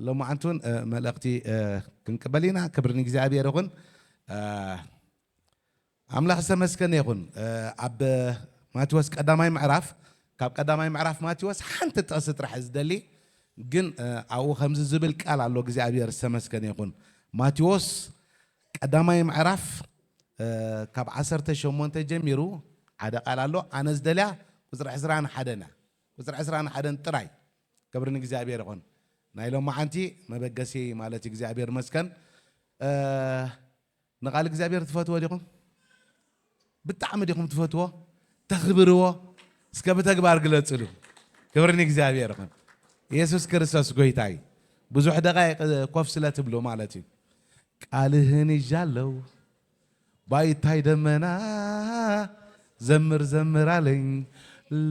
ሎማዓንቲ እውን መልእኽቲ ክንቅበል ኢና። ክብሪ ንእግዚኣብሔር ይኹን። ኣምላኽ ዝተመስገነ ይኹን። ኣብ ማቴዎስ ቀዳማይ ምዕራፍ፣ ካብ ቀዳማይ ምዕራፍ ማቴዎስ ሓንቲ ጥቕሲ ጥራሕ ዝደሊ፣ ግን ኣብኡ ከምዚ ዝብል ቃል ኣሎ። እግዚኣብሔር ዝተመስገነ ይኹን። ማቴዎስ ቀዳማይ ምዕራፍ ካብ ዓሰርተ ሸሞንተ ጀሚሩ ሓደ ቃል ኣሎ። ኣነ ዝደልያ ቁፅሪ ዕስራን ሓደን እያ። ቁፅሪ ዕስራን ሓደን ጥራይ። ክብሪ ንእግዚኣብሔር ይኹን። ናይ ሎማዓንቲ መበገሲ ማለት እዩ። እግዚኣብሔር ይመስገን። ንቓል እግዚኣብሔር ትፈትዎ ዲኹም? ብጣዕሚ ዲኹም ትፈትዎ? ተኽብርዎ? እስከ ብተግባር ግለጽሉ። ክብሪ ንእግዚኣብሔር ይኹን። ኢየሱስ ክርስቶስ ጎይታ እዩ። ብዙሕ ደቓይቕ ኮፍ ስለ ትብሉ ማለት እዩ። ቃልህን ይዣለው ባይታይ ደመና ዘምር ዘምር ኣለኝ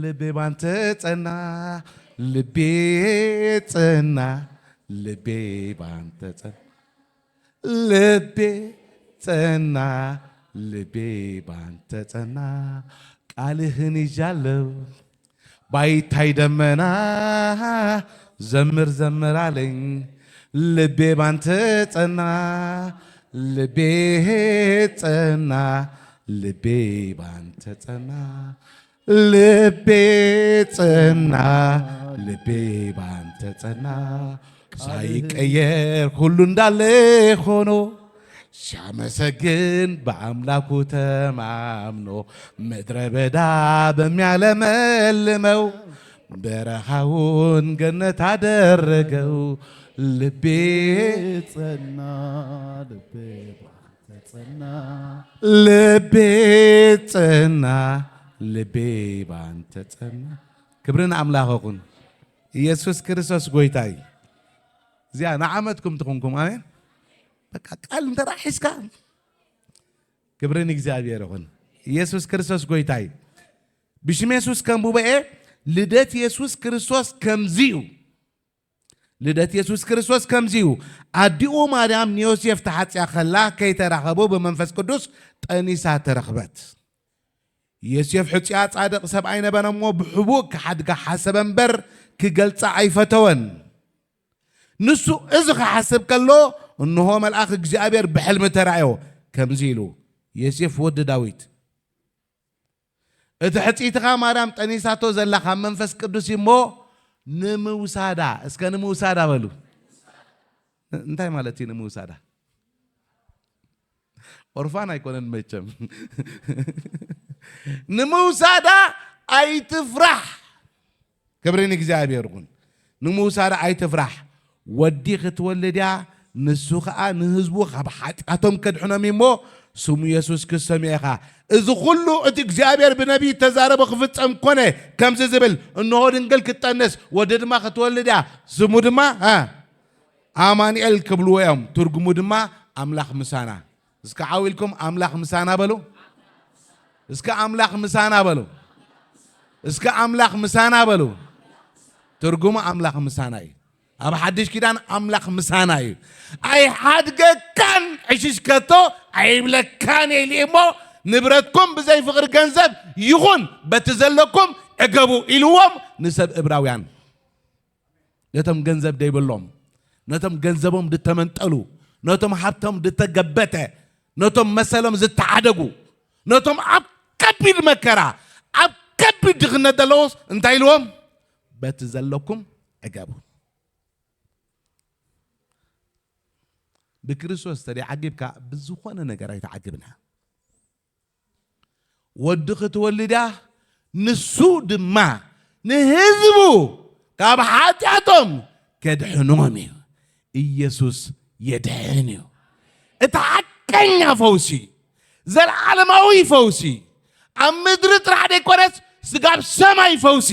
ልቤ ባንተ ጸና ልቤ ጸና ልቤ ባንተ ጸና ልቤ ጸና ልቤ ባንተ ጸና ቃልህን ይዣለው ባይታይ ደመና ዘምር ዘምር ኣለኝ ልቤ ባንተ ጸና ልቤ ጸና ልቤ ባንተ ጸና ልቤ ጸና ልቤ ባንተ ጸና ሳይቀየር ሁሉ እንዳለ ሆኖ ሲያመሰግን በአምላኩ ተማምኖ ምድረ በዳ በሚያለመልመው በረሃውን ገነት አደረገው። ልቤ ጸና ልቤ ባንተ ጸና ልቤ ጸና ልቤ ባንተ ጸና። ክብርን ኣምላኽ ይኹን። ኢየሱስ ክርስቶስ ጎይታ እዩ። እዚኣ ንዓመትኩም ትኹንኩም። ኣሜን። በቃ ቃል እንተ ደኣ ሒዝካ ክብሪ ንእግዚኣብሔር ይኹን። ኢየሱስ ክርስቶስ ጎይታ እዩ። ብሽም የሱስ ከንብቦ እየ። ልደት የሱስ ክርስቶስ ከምዚ እዩ። ልደት የሱስ ክርስቶስ ከምዚ እዩ። ኣዲኡ ማርያም ንዮሴፍ ተሓጽያ ከላ ከይተራኸቡ ብመንፈስ ቅዱስ ጠኒሳ ተረኽበት። ዮሴፍ ሕጹያ ጻድቕ ሰብ ኣይነበረን እሞ ብሕቡእ ክሓድጋ ሓሰበ እምበር ክገልጻ ኣይፈተወን። ንሱ እዚ ክሓስብ ከሎ እንሆ መልኣኽ እግዚኣብሔር ብሕልሚ ተራእዮ ከምዚ ኢሉ ዮሴፍ ወዲ ዳዊት እቲ ሕጽይትኻ ማርያም ጠኒሳቶ ዘላ ካብ መንፈስ ቅዱስ እዩ እሞ ንምውሳዳ እስከ ንምውሳዳ በሉ እንታይ ማለት እዩ ንምውሳዳ ኦርፋን ኣይኮነን መቸም ንምውሳዳ ኣይትፍራሕ ክብሪ ንእግዚኣብሔር ይኹን ንምውሳዳ ኣይትፍራሕ ወዲ ክትወልድ እያ ንሱ ኸዓ ንህዝቡ ካብ ሓጢኣቶም ከድሕኖም እሞ ስሙ የሱስ ክሰምዮ ኢኻ እዚ ኩሉ እቲ እግዚኣብሔር ብነቢይ ተዛረቦ ክፍጸም ኮነ ከምዚ ዝብል እንሆ ድንግል ክትጠንስ ወዲ ድማ ክትወልድ እያ ስሙ ድማ ኣማኑኤል ክብልዎ እዮም ትርጉሙ ድማ ኣምላኽ ምሳና እስከ ዓው ኢልኩም ኣምላኽ ምሳና በሉ እስከ ኣምላኽ ምሳና በሉ እስከ ኣምላኽ ምሳና በሉ ትርጉሙ ኣምላኽ ምሳና እዩ ኣብ ሓድሽ ኪዳን ኣምላኽ ምሳና እዩ ኣይሓድገካን ዕሽሽ ከቶ ኣይብለካን ኢሉ እሞ ንብረትኩም ብዘይ ፍቕሪ ገንዘብ ይኹን በቲ ዘለኩም ዕገቡ ኢልዎም ንሰብ እብራውያን ነቶም ገንዘብ ደይብሎም ነቶም ገንዘቦም ዝተመንጠሉ ነቶም ሃብቶም ዝተገበተ ነቶም መሰሎም ዝተዓደጉ ነቶም ኣብ ከቢድ መከራ ኣብ ከቢድ ድኽነት ዘለዎስ እንታይ ኢልዎም በቲ ዘለኩም ዕገቡ ብክርስቶስ ተደይ ዓጊብካ ብዝኾነ ነገር ኣይተዓግብና ወዲ ክትወልድ እያ ንሱ ድማ ንህዝቡ ካብ ሓጢኣቶም ከድሕኖም እዩ ኢየሱስ የድሕን እዩ እቲ ሓቀኛ ፈውሲ ዘለዓለማዊ ፈውሲ ኣብ ምድሪ ጥራሕ ደይኮነስ ስጋብ ሰማይ ፈውሲ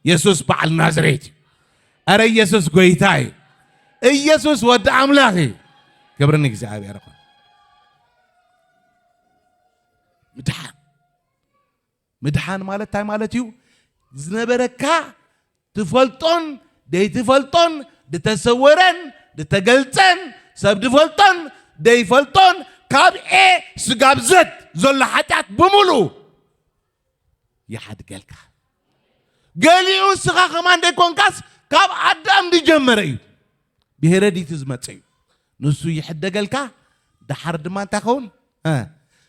የሱስ በዓል ናዝሬት እዩ ኣረ ኢየሱስ ጎይታ እዩ ኢየሱስ ወዲ ኣምላኽ እዩ ክብሪ ንእግዚኣብሔር ይኹን ምድሓን ምድሓን ማለት እንታይ ማለት እዩ ዝነበረካ ትፈልጦን ደይትፈልጦን ዝተሰወረን ዝተገልጸን ሰብ ድፈልጦን ደይፈልጦን ካብ ኤ ስጋብ ዘት ዘሎ ሓጢኣት ብምሉ ይሓድገልካ ገሊኡ እስኻ ከማን ደይኮንካስ ካብ ኣዳም ዝጀመረ እዩ። ብሄረዲት ዝመጽእ እዩ። ንሱ ይሕደገልካ፣ ደሓር ድማ እንታይ ኸውን? እ፣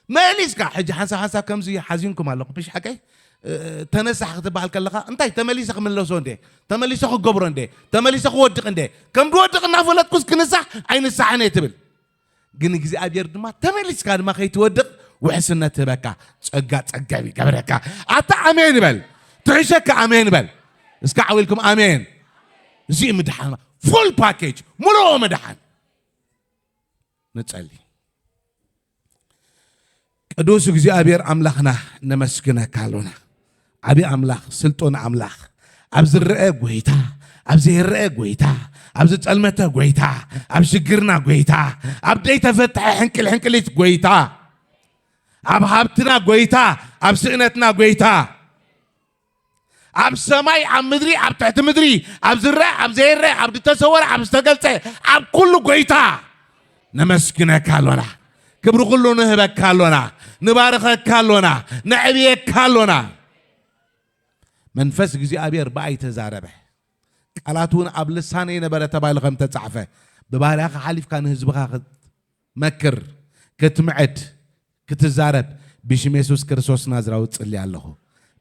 መሊስካ፣ ሕጂ ሓንሳብ ሓንሳብ ከምዚ ሓዚንኩም ኣለኹም፣ ብሽ ሓቀይ? እ፣ ተነሳሕ ክትበሃል ከለኻ፣ እንታይ ተመሊሰ ክምለሶ እንዴ? ተመሊሰ ክገብሮ እንዴ? ተመሊሰ ክወድቕ እንዴ? ከም ዝወድቕ እናፈለጥኩስ ክንሳሕ ኣይንሳሕን እየ ትብል። ግን እግዚኣብሔር ድማ ተመሊስካ ድማ ከይትወድቕ ውሕስነት ትህበካ፣ ጸጋ ጸገብ ይገብረካ። ኣታ ኣሜን በል፣ ትሕሸካ ኣሜን በል። እስካ ዓው ኢልኩም ኣሜን። እዚ ምድሓን፣ ፉል ፓኬጅ፣ ሙሉእ ምድሓን። ንጸሊ። ቅዱስ እግዚኣብሔር ኣምላኽና ነመስግነካ ኣሎና። ዓቢ ኣምላኽ፣ ስልጡን ኣምላኽ፣ ኣብ ዝረአ ጎይታ፣ ኣብ ዘይረአ ጎይታ፣ ኣብ ዝጸልመተ ጎይታ፣ ኣብ ሽግርና ጎይታ፣ ኣብ ደይተፈትሐ ሕንቅል ሕንቅሊት ጎይታ፣ ኣብ ሃብትና ጎይታ፣ ኣብ ስእነትና ጎይታ፣ ኣብ ሰማይ፣ ኣብ ምድሪ፣ ኣብ ትሕቲ ምድሪ፣ ኣብ ዝረአ፣ ኣብ ዘይረአ፣ ኣብ ዝተሰወረ፣ ኣብ ዝተገልጸ፣ ኣብ ኩሉ ጎይታ ነመስግነካ ኣሎና። ክብሪ ኩሉ ንህበካ ኣሎና። ንባርኸካ ኣሎና። ነዕብየካ ኣሎና። መንፈስ እግዚኣብሔር ብኣይ ተዛረበ። ቃላት እውን ኣብ ልሳነይ ነበረ ተባሂሉ ከም ተጻሕፈ፣ ብባርያኻ ሓሊፍካ ንህዝብኻ ክትመክር፣ ክትምዕድ፣ ክትዛረብ ብሽም የሱስ ክርስቶስ ናዝራዊ ጽሊ ኣለኹ።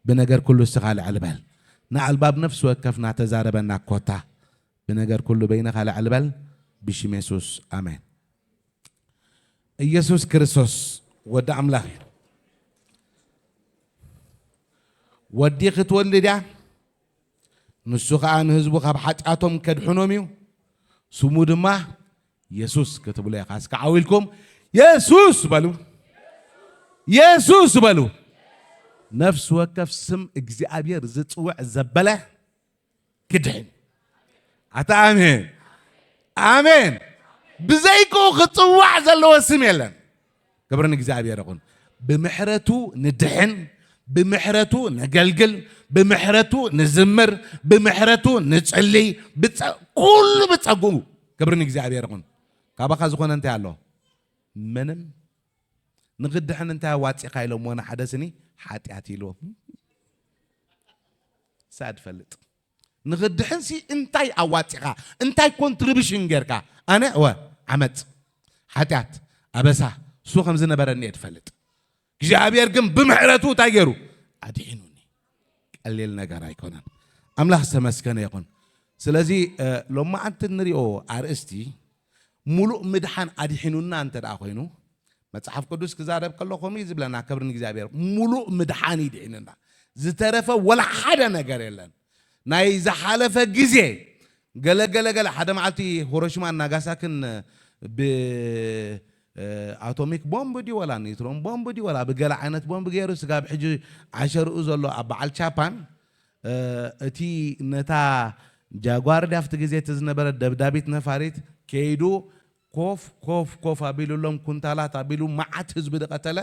ብነገር ኩሉ እስኻ ልዕል በል። ንኣልባብ ነፍሲ ወከፍና ተዛረበና ኮታ። ብነገር ኩሉ በይንኻ ልዕል በል ብሽም የሱስ። ኣሜን። ኢየሱስ ክርስቶስ ወዲ ኣምላኽ እዩ። ወዲ ክትወልድ እያ። ንሱ ኸኣ ንህዝቡ ካብ ሓጢኣቶም ከድሕኖም እዩ። ስሙ ድማ የሱስ ክትብሎ ኢኻ። እስከ ዓው ኢልኩም የሱስ በሉ። የሱስ በሉ። ነፍሲ ወከፍ ስም እግዚኣብሔር ዝጽውዕ ዘበለ ክድሕን። ኣታ ኣሜን። ኣሜን። ብዘይክኡ ክጽዋዕ ዘለዎ ስም የለን። ክብሪ ንእግዚኣብሔር ይኹን። ብምሕረቱ ንድሕን፣ ብምሕረቱ ነገልግል፣ ብምሕረቱ ንዝምር፣ ብምሕረቱ ንጽሊ፣ ብጸ-፣ ኩሉ ብጸግኡ። ክብሪ ንእግዚኣብሔር ይኹን። ካባኻ ዝኾነ እንታይ ኣሎ? ምንም። ንኽድሕን እንታይ ኣዋጺኻ ኢሎምዎ ንሓደ ስኒ? ሓጢኣት ኢልዎም። ሳድ ፈልጥ። ንኽድሕን ሲ እንታይ ኣዋጺኻ? እንታይ ኮንትሪቢሽን ጌርካ? ኣነ እወ ዓመጽ፣ ሓጢኣት፣ ኣበሳ፣ እሱ ከም ዝነበረኒ እየ ዝፈልጥ። እግዚኣብሔር ግን ብምሕረቱ እንታይ ገይሩ? ኣድሒኑኒ። ቀሊል ነገር ኣይኮነን። ኣምላኽ ዝተመስገነ ይኹን። ስለዚ፣ እ፣ ሎማዓንቲ እንሪኦ ኣርእስቲ ሙሉእ ምድሓን ኣድሒኑና እንተ ደኣ ኮይኑ፣ መጽሓፍ ቅዱስ ክዛረብ ከሎ ከምኡ እዩ ዝብለና፣ ክብሪ ንእግዚኣብሔር። ሙሉእ ምድሓን እዩ ድሒንና። ዝተረፈ ወላ ሓደ ነገር የለን። ናይ ዝሓለፈ ግዜ ገለ፣ ገለ፣ ገለ፣ ሓደ መዓልቲ ሂሮሺማን ናጋሳክን ብ-፣ እ፣ ኣቶሚክ ቦምብ ድዩ ወላ ኒውትሮን ቦምብ ድዩ ወላ ብገለ ዓይነት ቦምብ ገይሩ ስጋብ ሕጂ ዓሸርኡ ዘሎ ኣብ በዓል ቻፓን፣ እ፣ እቲ ነታ ጃጓር ድያ ኣብቲ ግዜ እቲ ዝነበረ ደብዳቢት ነፋሪት ከይዱ ኮፍ፣ ኮፍ፣ ኮፍ ኣቢሉሎም፣ ኩንታላት ኣቢሉ፣ መዓት ህዝቢ ዝቐተለ፣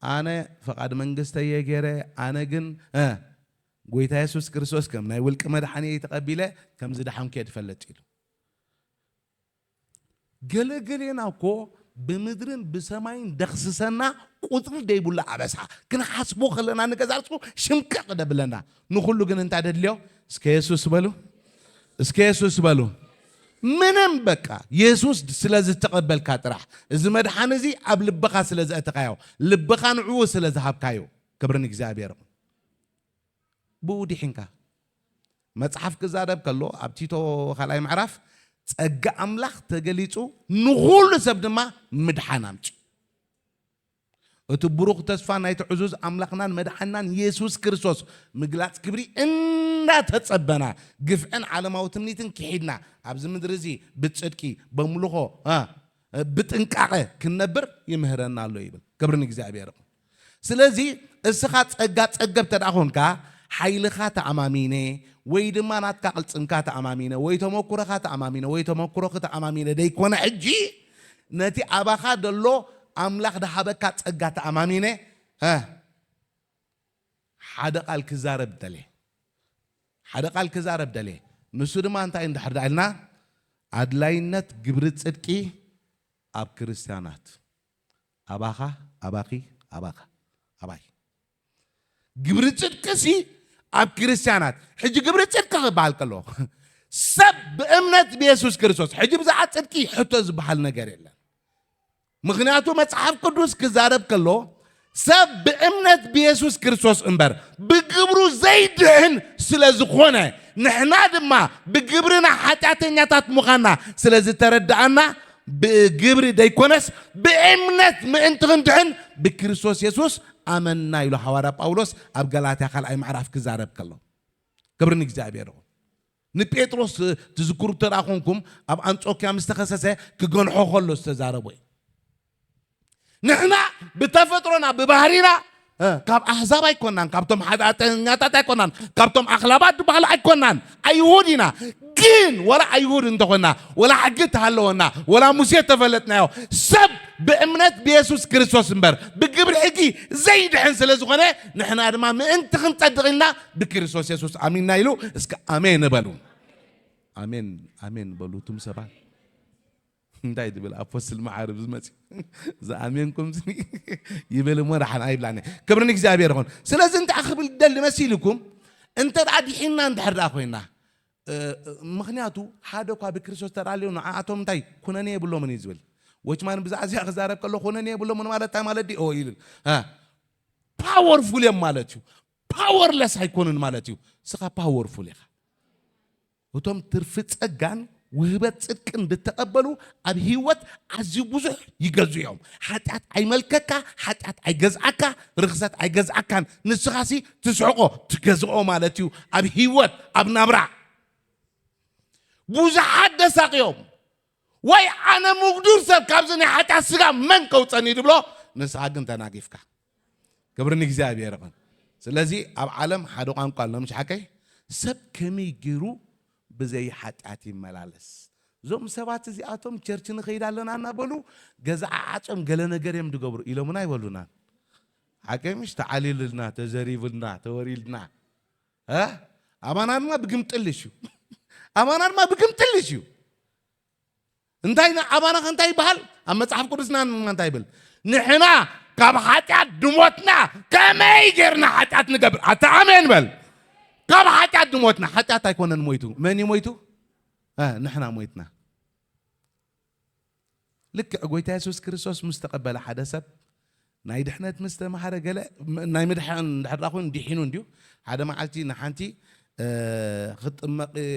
ኣነ ፍቓድ መንግስተይ እየ ገይረ፣ ኣነ ግን፣ እ፣ ጎይታ የሱስ ክርስቶስ ከም ናይ ውልቂ መድሓኒየይ ተቐቢለ፣ ከም ዝደሓንኩ እየ ዝፈልጥ ኢሉ። ገለገሌና እኮ ብምድርን ብሰማይን ደኽስሰና፣ ቁጽሪ ደይብሉ ኣበሳ። ክንሓስቦ ከለና ንገዛ ርእሱ ሽምቅቕ ደብለና። ንኹሉ ግን እንታይ ደድልዮ? እስከ የሱስ በሉ። እስከ የሱስ በሉ። ምንም በቃ የሱስ ስለ ዝተቐበልካ ጥራሕ፣ እዚ መድሓኒ እዚ ኣብ ልብኻ ስለ ዘእተኻዮ፣ ልብኻ ንዕኡ ስለ ዝሃብካዮ፣ ክብሪ ንእግዚኣብሔር ይኹን። ብኡ ድሒንካ። መጽሓፍ ክዛረብ ከሎ ኣብ ቲቶ ካልኣይ ምዕራፍ ጸጋ ኣምላኽ ተገሊጹ ንኹሉ ሰብ ድማ ምድሓን ኣምጺኡ። እቲ ብሩኽ ተስፋ ናይቲ ዕዙዝ ኣምላኽናን መድሓንናን የሱስ ክርስቶስ ምግላጽ ክብሪ እንዳተጸበና፣ ግፍዕን ዓለማዊ ትምኒትን ክሒድና፣ ኣብዚ ምድሪ እዚ ብጽድቂ፣ በምልኾ፣ እ፣ ብጥንቃቐ ክንነብር ይምህረና ኣሎ ይብል። ክብሪ ንእግዚኣብሔር ይኹን። ስለዚ እስኻ ጸጋ ጸገብ እንተ ደኣ ኾንካ፣ ሓይልኻ ተኣማሚነ፣ ወይ ድማ ናትካ ቅልጽምካ ተኣማሚነ፣ ወይ ተመኩሮኻ ተኣማሚነ፣ ወይ ተመኩሮኺ ተኣማሚነ ደይኮነ፣ ሕጂ ነቲ ኣባኻ ዘሎ ኣምላኽ ዝሃበካ ጸጋ ተኣማሚነ፣ እ፣ ሓደ ቃል ክዛረብ ደልየ። ሓደ ቃል ክዛረብ ደልየ። ንሱ ድማ እንታይ እንድሕር ደኣ ኢልና፣ ኣድላይነት ግብሪ ጽድቂ ኣብ ክርስትያናት። ኣባኻ፣ ኣባኺ፣ ኣባኻ፣ ኣባይ። ግብሪ ጽድቅሲ ኣብ ክርስትያናት። ሕጂ ግብሪ ጽድቂ ክበሃል ከሎ፣ ሰብ ብእምነት ብየሱስ ክርስቶስ። ሕጂ ብዛዕባ ጽድቂ ሕቶ ዝበሃል ነገር የለን። ምኽንያቱ መጽሓፍ ቅዱስ ክዛረብ ከሎ ሰብ ብእምነት ብየሱስ ክርስቶስ እምበር ብግብሩ ዘይድሕን ስለ ዝኾነ፣ ንሕና ድማ ብግብርና ሓጢኣተኛታት ምዃንና ስለ ዝተረድኣና፣ ብግብሪ ደይኮነስ ብእምነት ምእንቲ ክንድሕን ብክርስቶስ የሱስ ኣመንና ኢሉ ሃዋርያ ጳውሎስ ኣብ ገላትያ ካልኣይ ምዕራፍ ክዛረብ ከሎ። ክብሪ ንእግዚኣብሔር ይኹን። ንጴጥሮስ ትዝክሩ እንተ ደኣ ኾንኩም፣ ኣብ ኣንጾክያ ምስ ተኸሰሰ ክገንሖ ከሎ ዝተዛረቦ እዩ። ንሕና ብተፈጥሮና፣ ብባህሪና፣ እ፣ ካብ ኣህዛብ ኣይኮናን፣ ካብቶም ሓጢኣተኛታት ኣይኮናን፣ ካብቶም ኣኽላባት ዝበሃሉ ኣይኮናን። ኣይሁድ ኢና። ግን ወላ ኣይሁድ እንተኾንና፣ ወላ ሕጊ ተሃለወና፣ ወላ ሙሴ ተፈለጥናዮ፣ ሰብ ብእምነት ብየሱስ ክርስቶስ እምበር ብግብሪ ሕጊ ዘይድሕን ስለ ዝኾነ፣ ንሕና ድማ ምእንቲ ክንጸድቕ ኢልና ብክርስቶስ የሱስ ኣሚንና ኢሉ። እስከ ኣሜን በሉ። ኣሜን፣ ኣሜን በሉ እቱም ሰባት። እንታይ ትብል ኣፖስትል መዓርብ ዝመጽእ ዝኣሜንኩም ዝኒ ይብል እሞ ደሓን ኣይብላኒ። ክብሪ ንእግዚኣብሔር ይኹን። ስለዚ እንታይ ክብል ደሊ መሲልኩም፣ እንተ ደኣ ድሒንና እንድሕር ደኣ ኮይና፣ እ፣ ምኽንያቱ ሓደ እኳ ብክርስቶስ ተዳልዮ ንዓኣቶም እንታይ ኩነኔ የብሎምን እዩ ዝብል። ወችማን ብዛዕባ እዚኣ ክዛረብ ከሎ ኩነኔ የብሎምን ማለት እንታይ ማለት ድዩ? ኦ ይብል። እ፣ ፓወርፉል እዮም ማለት እዩ። ፓወርለስ ኣይኮኑን ማለት እዩ። ስኻ ፓወርፉል ኢኻ። እቶም ትርፊ ጸጋን ውህበት ጽድቅን ዝተቐበሉ ኣብ ህይወት ኣዝዩ ብዙሕ ይገዝኡ እዮም። ሓጢኣት ኣይመልከካ፣ ሓጢኣት ኣይገዝኣካ፣ ርኽሰት ኣይገዝኣካን። ንስኻሲ ትስሕቆ፣ ትገዝኦ ማለት እዩ። ኣብ ህይወት፣ ኣብ ናብራ ብዙሓት ደሳቕዮም። ወይ ኣነ ምጉዱር ሰብ ካብዚ ናይ ሓጢኣት ስጋ መን ከውፀኒ ትብሎ፣ ንስኻ ግን ተናጊፍካ። ክብሪ ንእግዚኣብሔር ይኹን። ስለዚ ኣብ ዓለም ሓደ ቋንቋ ኣሎ፣ ምሽ ሓቀይ? ሰብ ከመይ ገይሩ ብዘይ ሓጢኣት ይመላለስ? እዞም ሰባት እዚኣቶም ቸርች ንኸይድ ኣለና እናበሉ ገዛ ዓዓጾም ገለ ነገር እዮም ዝገብሩ ኢሎምና ኣይበሉናን። ሓቀይ ምሽ? ተዓሊልና፣ ተዘሪብልና፣ ተወሪልና። እ? ኣባና ድማ ብግምጥልሽ እዩ። ኣባና ድማ ብግምጥልሽ እዩ። እንታይ ና-፣ ኣባና ከ እንታይ ይበሃል? ኣብ መጽሓፍ ቅዱስና ድማ እንታይ ይብል? ንሕና ካብ ሓጢኣት ድሞትና ከመይ ጌርና ሓጢኣት ንገብር? ኣታ ኣሜን በል። ካብ ሓጢኣት ድሞትና፣ ሓጢኣት ኣይኮነን ሞይቱ። መን እዩ ሞይቱ? እ፣ ንሕና ሞይትና። ልክዕ ጎይታ የሱስ ክርስቶስ ምስ ተቐበለ ሓደ ሰብ ናይ ድሕነት ምስ ተማሃረ ገለ ም-፣ ናይ ምድሓን ድሕር ዳ ኮይኑ ድሒኑ እንድዩ። ሓደ መዓልቲ ንሓንቲ፣ እ፣ ክትጥመቕ፣ እ፣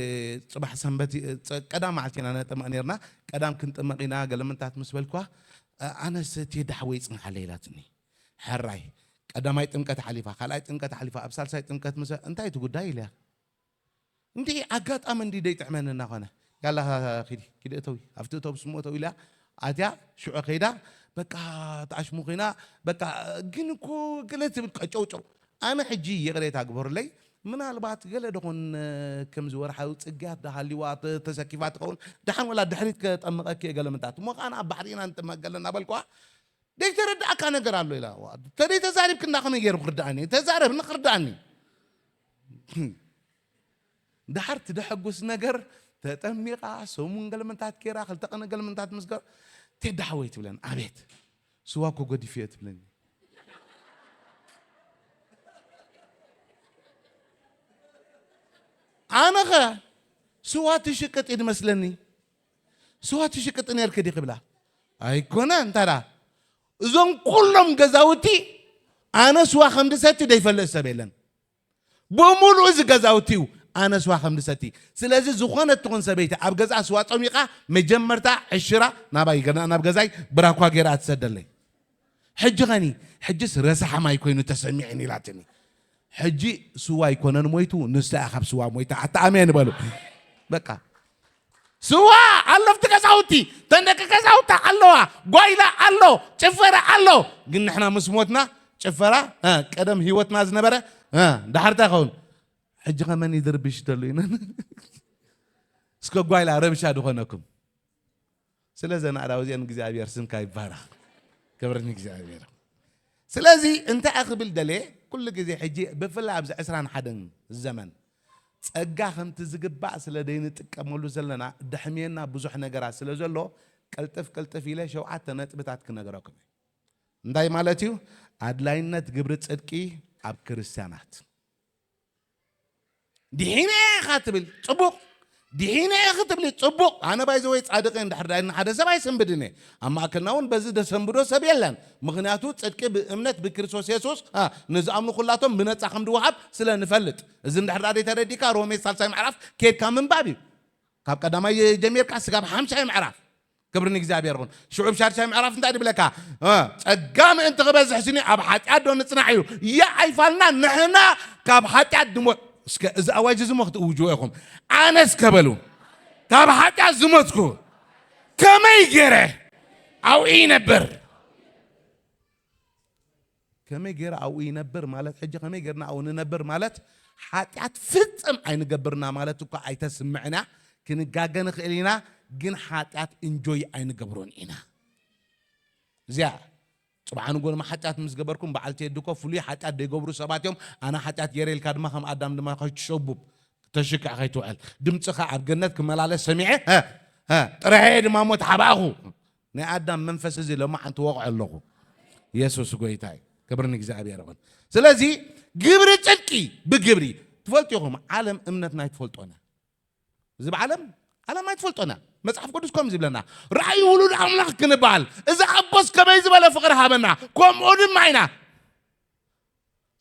ጽባሕ ሰንበት፣ እ፣ ጸ-፣ ቀዳም መዓልቲ ኢና ነጠመቕ ነርና። ቀዳም ክንጥመቕ ኢና ገለ ምንታት ምስ በልኳ፣ እ፣ ኣነስ ቴዳ ሓወይ ጽንሓለይ ኢላትኒ። ሕራይ፣ ቀዳማይ ጥምቀት ሓሊፋ፣ ካልኣይ ጥምቀት ሓሊፋ፣ ኣብ ሳልሳይ ጥምቀት ምስ፣ እንታይ እቲ ጉዳይ ኢለያ። እንዲ ኣጋጣሚ እንዲ ደይጥዕመኒ እናኾነ፣ ያላ ኪዲ፣ ኪዲ እተዊ፣ ኣብቲ እተዊ ስሞ እተዊ ኢላ ኣትያ፣ ሽዑ ከይዳ፣ በቃ ተኣሽሙ ኮይና፣ በቃ ግን እኮ ገለ ትብል ቀጨውጨው። ኣነ ሕጂ ይቕሬታ ግበሩለይ፣ ምናልባት ገለ ደኾን ከምዚ ወርሓዊ ጽግያት ደሃልዋ ተ-፣ ተሰኪፋ ትኸውን፣ ደሓን ወላ ድሕሪት ከጠምቐኪ እየ ገለ ምንታት። እሞ ከኣ ኣብ ባሕሪ ኢና ንጥመቅ ገለና በልኳ። ደይተረዳእካ ነገር ኣሎ ኢላ። ዋ፣ ተደይ ተዛሪብክ እንዳኸመይ ገይሩ ክርዳእኒ? ተዛረብ ንክርዳእኒ። ደሓር ትደሐጉስ ነገር ተጠሚቓ፣ ሰሙን ገልምንታት ጌራ፣ ክልተ ቀን ገልምንታት ምስ ገር-፣ ቴዳ ሓወይ ትብለን፣ ኣቤት፣ ስዋ እኮ ገዲፉ እየ ትብለኒ። ኣነኸ ስዋ ትሽቅጥ እዩ ዝመስለኒ። ስዋ ትሽቅጥ ነርኪ ዲኺ ክብላ፣ ኣይኮነ፣ እንታይ ደኣ፣ እዞም ኩሎም ገዛውቲ ኣነ ስዋ ከም ዝሰቲ ዘይፈልጥ ሰብ የለን። ብምሉኡ እዚ ገዛውቲ እዩ ኣነ ስዋ ከም ዝሰቲ። ስለዚ ዝኾነት ትኹን ሰበይቲ ኣብ ገዛ ስዋ ጸሚቓ፣ መጀመርታ ዕሽራ ናባይ ገና ናብ ገዛይ ብራኳ ገይራ ትሰደለይ። ሕጂ ኸኒ፣ ሕጅስ ረሳሕ ማይ ኮይኑ ተሰሚዕኒ ኢላትኒ። ሕጂ ስዋ ኣይኮነን ሞይቱ፣ ንሳ እያ ካብ ስዋ ሞይታ። ኣታ ኣሜን በሉ። በቃ። ስዋ ኣሎ ኣብቲ ገዛውቲ፣ ተን ደቂ ገዛውታ ኣለዋ፣ ጓይላ ኣሎ፣ ጭፈራ ኣሎ። ግን ንሕና ምስ ሞትና፣ ጭፈራ፣ እ፣ ቀደም ህይወትና ዝነበረ፣ እ፣ ዳሕር እንታይ ይኸውን? ሕጂ ኸ መን እዩ ዝርብሽ ዘሎ ኢለን። እስከ ጓይላ ረብሻ ዝኾነኩም። ስለ ዘን ኣእዳው እዚአን እግዚኣብሔር ስምካ ይባረኽ። ክብሪ ንእግዚኣብሔር። ስለዚ እንታይ እየ ክብል ደልየ፣ ኩሉ ግዜ ሕጂ ብፍላይ ኣብዚ ዕስራን ሓደን ዘመን ጸጋ ከምቲ ዝግባእ ስለ ዘይንጥቀመሉ ዘለና፣ ደሕምየና ብዙሕ ነገራት ስለ ዘሎ፣ ቅልጥፍ ቅልጥፍ ኢለ ሸውዓተ ነጥብታት ክነግረኩም እየ። እንታይ ማለት እዩ? ኣድላይነት ግብሪ ጽድቂ ኣብ ክርስትያናት። ድሒነ ኢኻ ትብል፣ ጽቡቕ። ድሒነ ኢኺ ትብሊ ጽቡቕ። ኣነ ባይዘወይ ጻድቕ እየ እንድሕር ዳይልና ሓደ ሰብ ኣይሰንብድን እየ። ኣብ ማእከልና እውን በዚ ደሰንብዶ ሰብ የለን። ምኽንያቱ ጽድቂ ብእምነት ብክርስቶስ የሱስ፣ አ፣ ንዝኣምኑ ኩላቶም ብነጻ ከም ዝወሃብ ስለ ንፈልጥ። እዚ እንድሕር ዳኣ ተረዲካ ሮሜ ሳልሳይ ምዕራፍ ኬድካ ምንባብ እዩ። ካብ ቀዳማይ ጀሚርካ ስጋብ ሓምሻይ ምዕራፍ። ክብሪ ንእግዚኣብሔር ይኹን። ሽዑ ብሻድሻይ ምዕራፍ እንታይ ድብለካ? እ፣ ጸጋ ምእንቲ ክበዝሕ ስኒ ኣብ ሓጢኣት ዶ ንጽናሕ ኢሉ። ያ ኣይፋልና ንሕና ካብ ሓጢኣት ድሞ-፣ እስከ እዚ ኣዋጅ እዚ እሞ ክትእውጅዎ ኢኹም። ኣነስ ከበሉ ካብ ሓጢኣት ዝሞትኩ ከመይ ገይረ ኣብኡ ይነብር? ከመይ ገይረ ኣብኡ ይነብር ማለት፣ ሕጂ ከመይ ገይርና ኣብኡ ንነብር ማለት፣ ሓጢኣት ፍጽም ኣይንገብርና ማለት እኳ ኣይተስምዕና፣ ክንጋገ ንኽእል ኢና፣ ግን ሓጢኣት እንጆይ ኣይንገብሮን ኢና። እዚኣ ጽባሕ ንጎ ድማ ሓጢኣት ምስ ገበርኩም፣ በዓልቲ የድኮ ፍሉይ ሓጢኣት ዘይገብሩ ሰባት እዮም። ኣነ ሓጢኣት ገይረ ኢልካ ድማ ከም ኣዳም ድማ ከይትሸቡብ፣ ተሽክዕ ከይትውዕል። ድምፅኻ ኣብ ገነት ክመላለስ ሰሚዐ፣ ሀ፣ ሀ፣ ጥረሐ ድማ እሞ ተሓባእኹ። ናይ ኣዳም መንፈስ እዚ ሎማዓንቲ ወቕዖ ኣለኹ። የሱስ ጎይታ እዩ። ክብሪ ንእግዚኣብሔር ይኹን። ስለዚ ግብሪ ጽድቂ ብግብሪ ትፈልጡ ኢኹም። ዓለም እምነትና ኣይትፈልጦና። እዚ ብዓለም፣ ዓለም ኣይትፈልጦና። መጽሓፍ ቅዱስ ከምዚ ይብለና፣ ራእይ ውሉድ ኣምላኽ ክንበሃል፣ እዚ ኣቦስ ከመይ ዝበለ ፍቕሪ ሃበና፣ ከምኡ ድማ ኢና።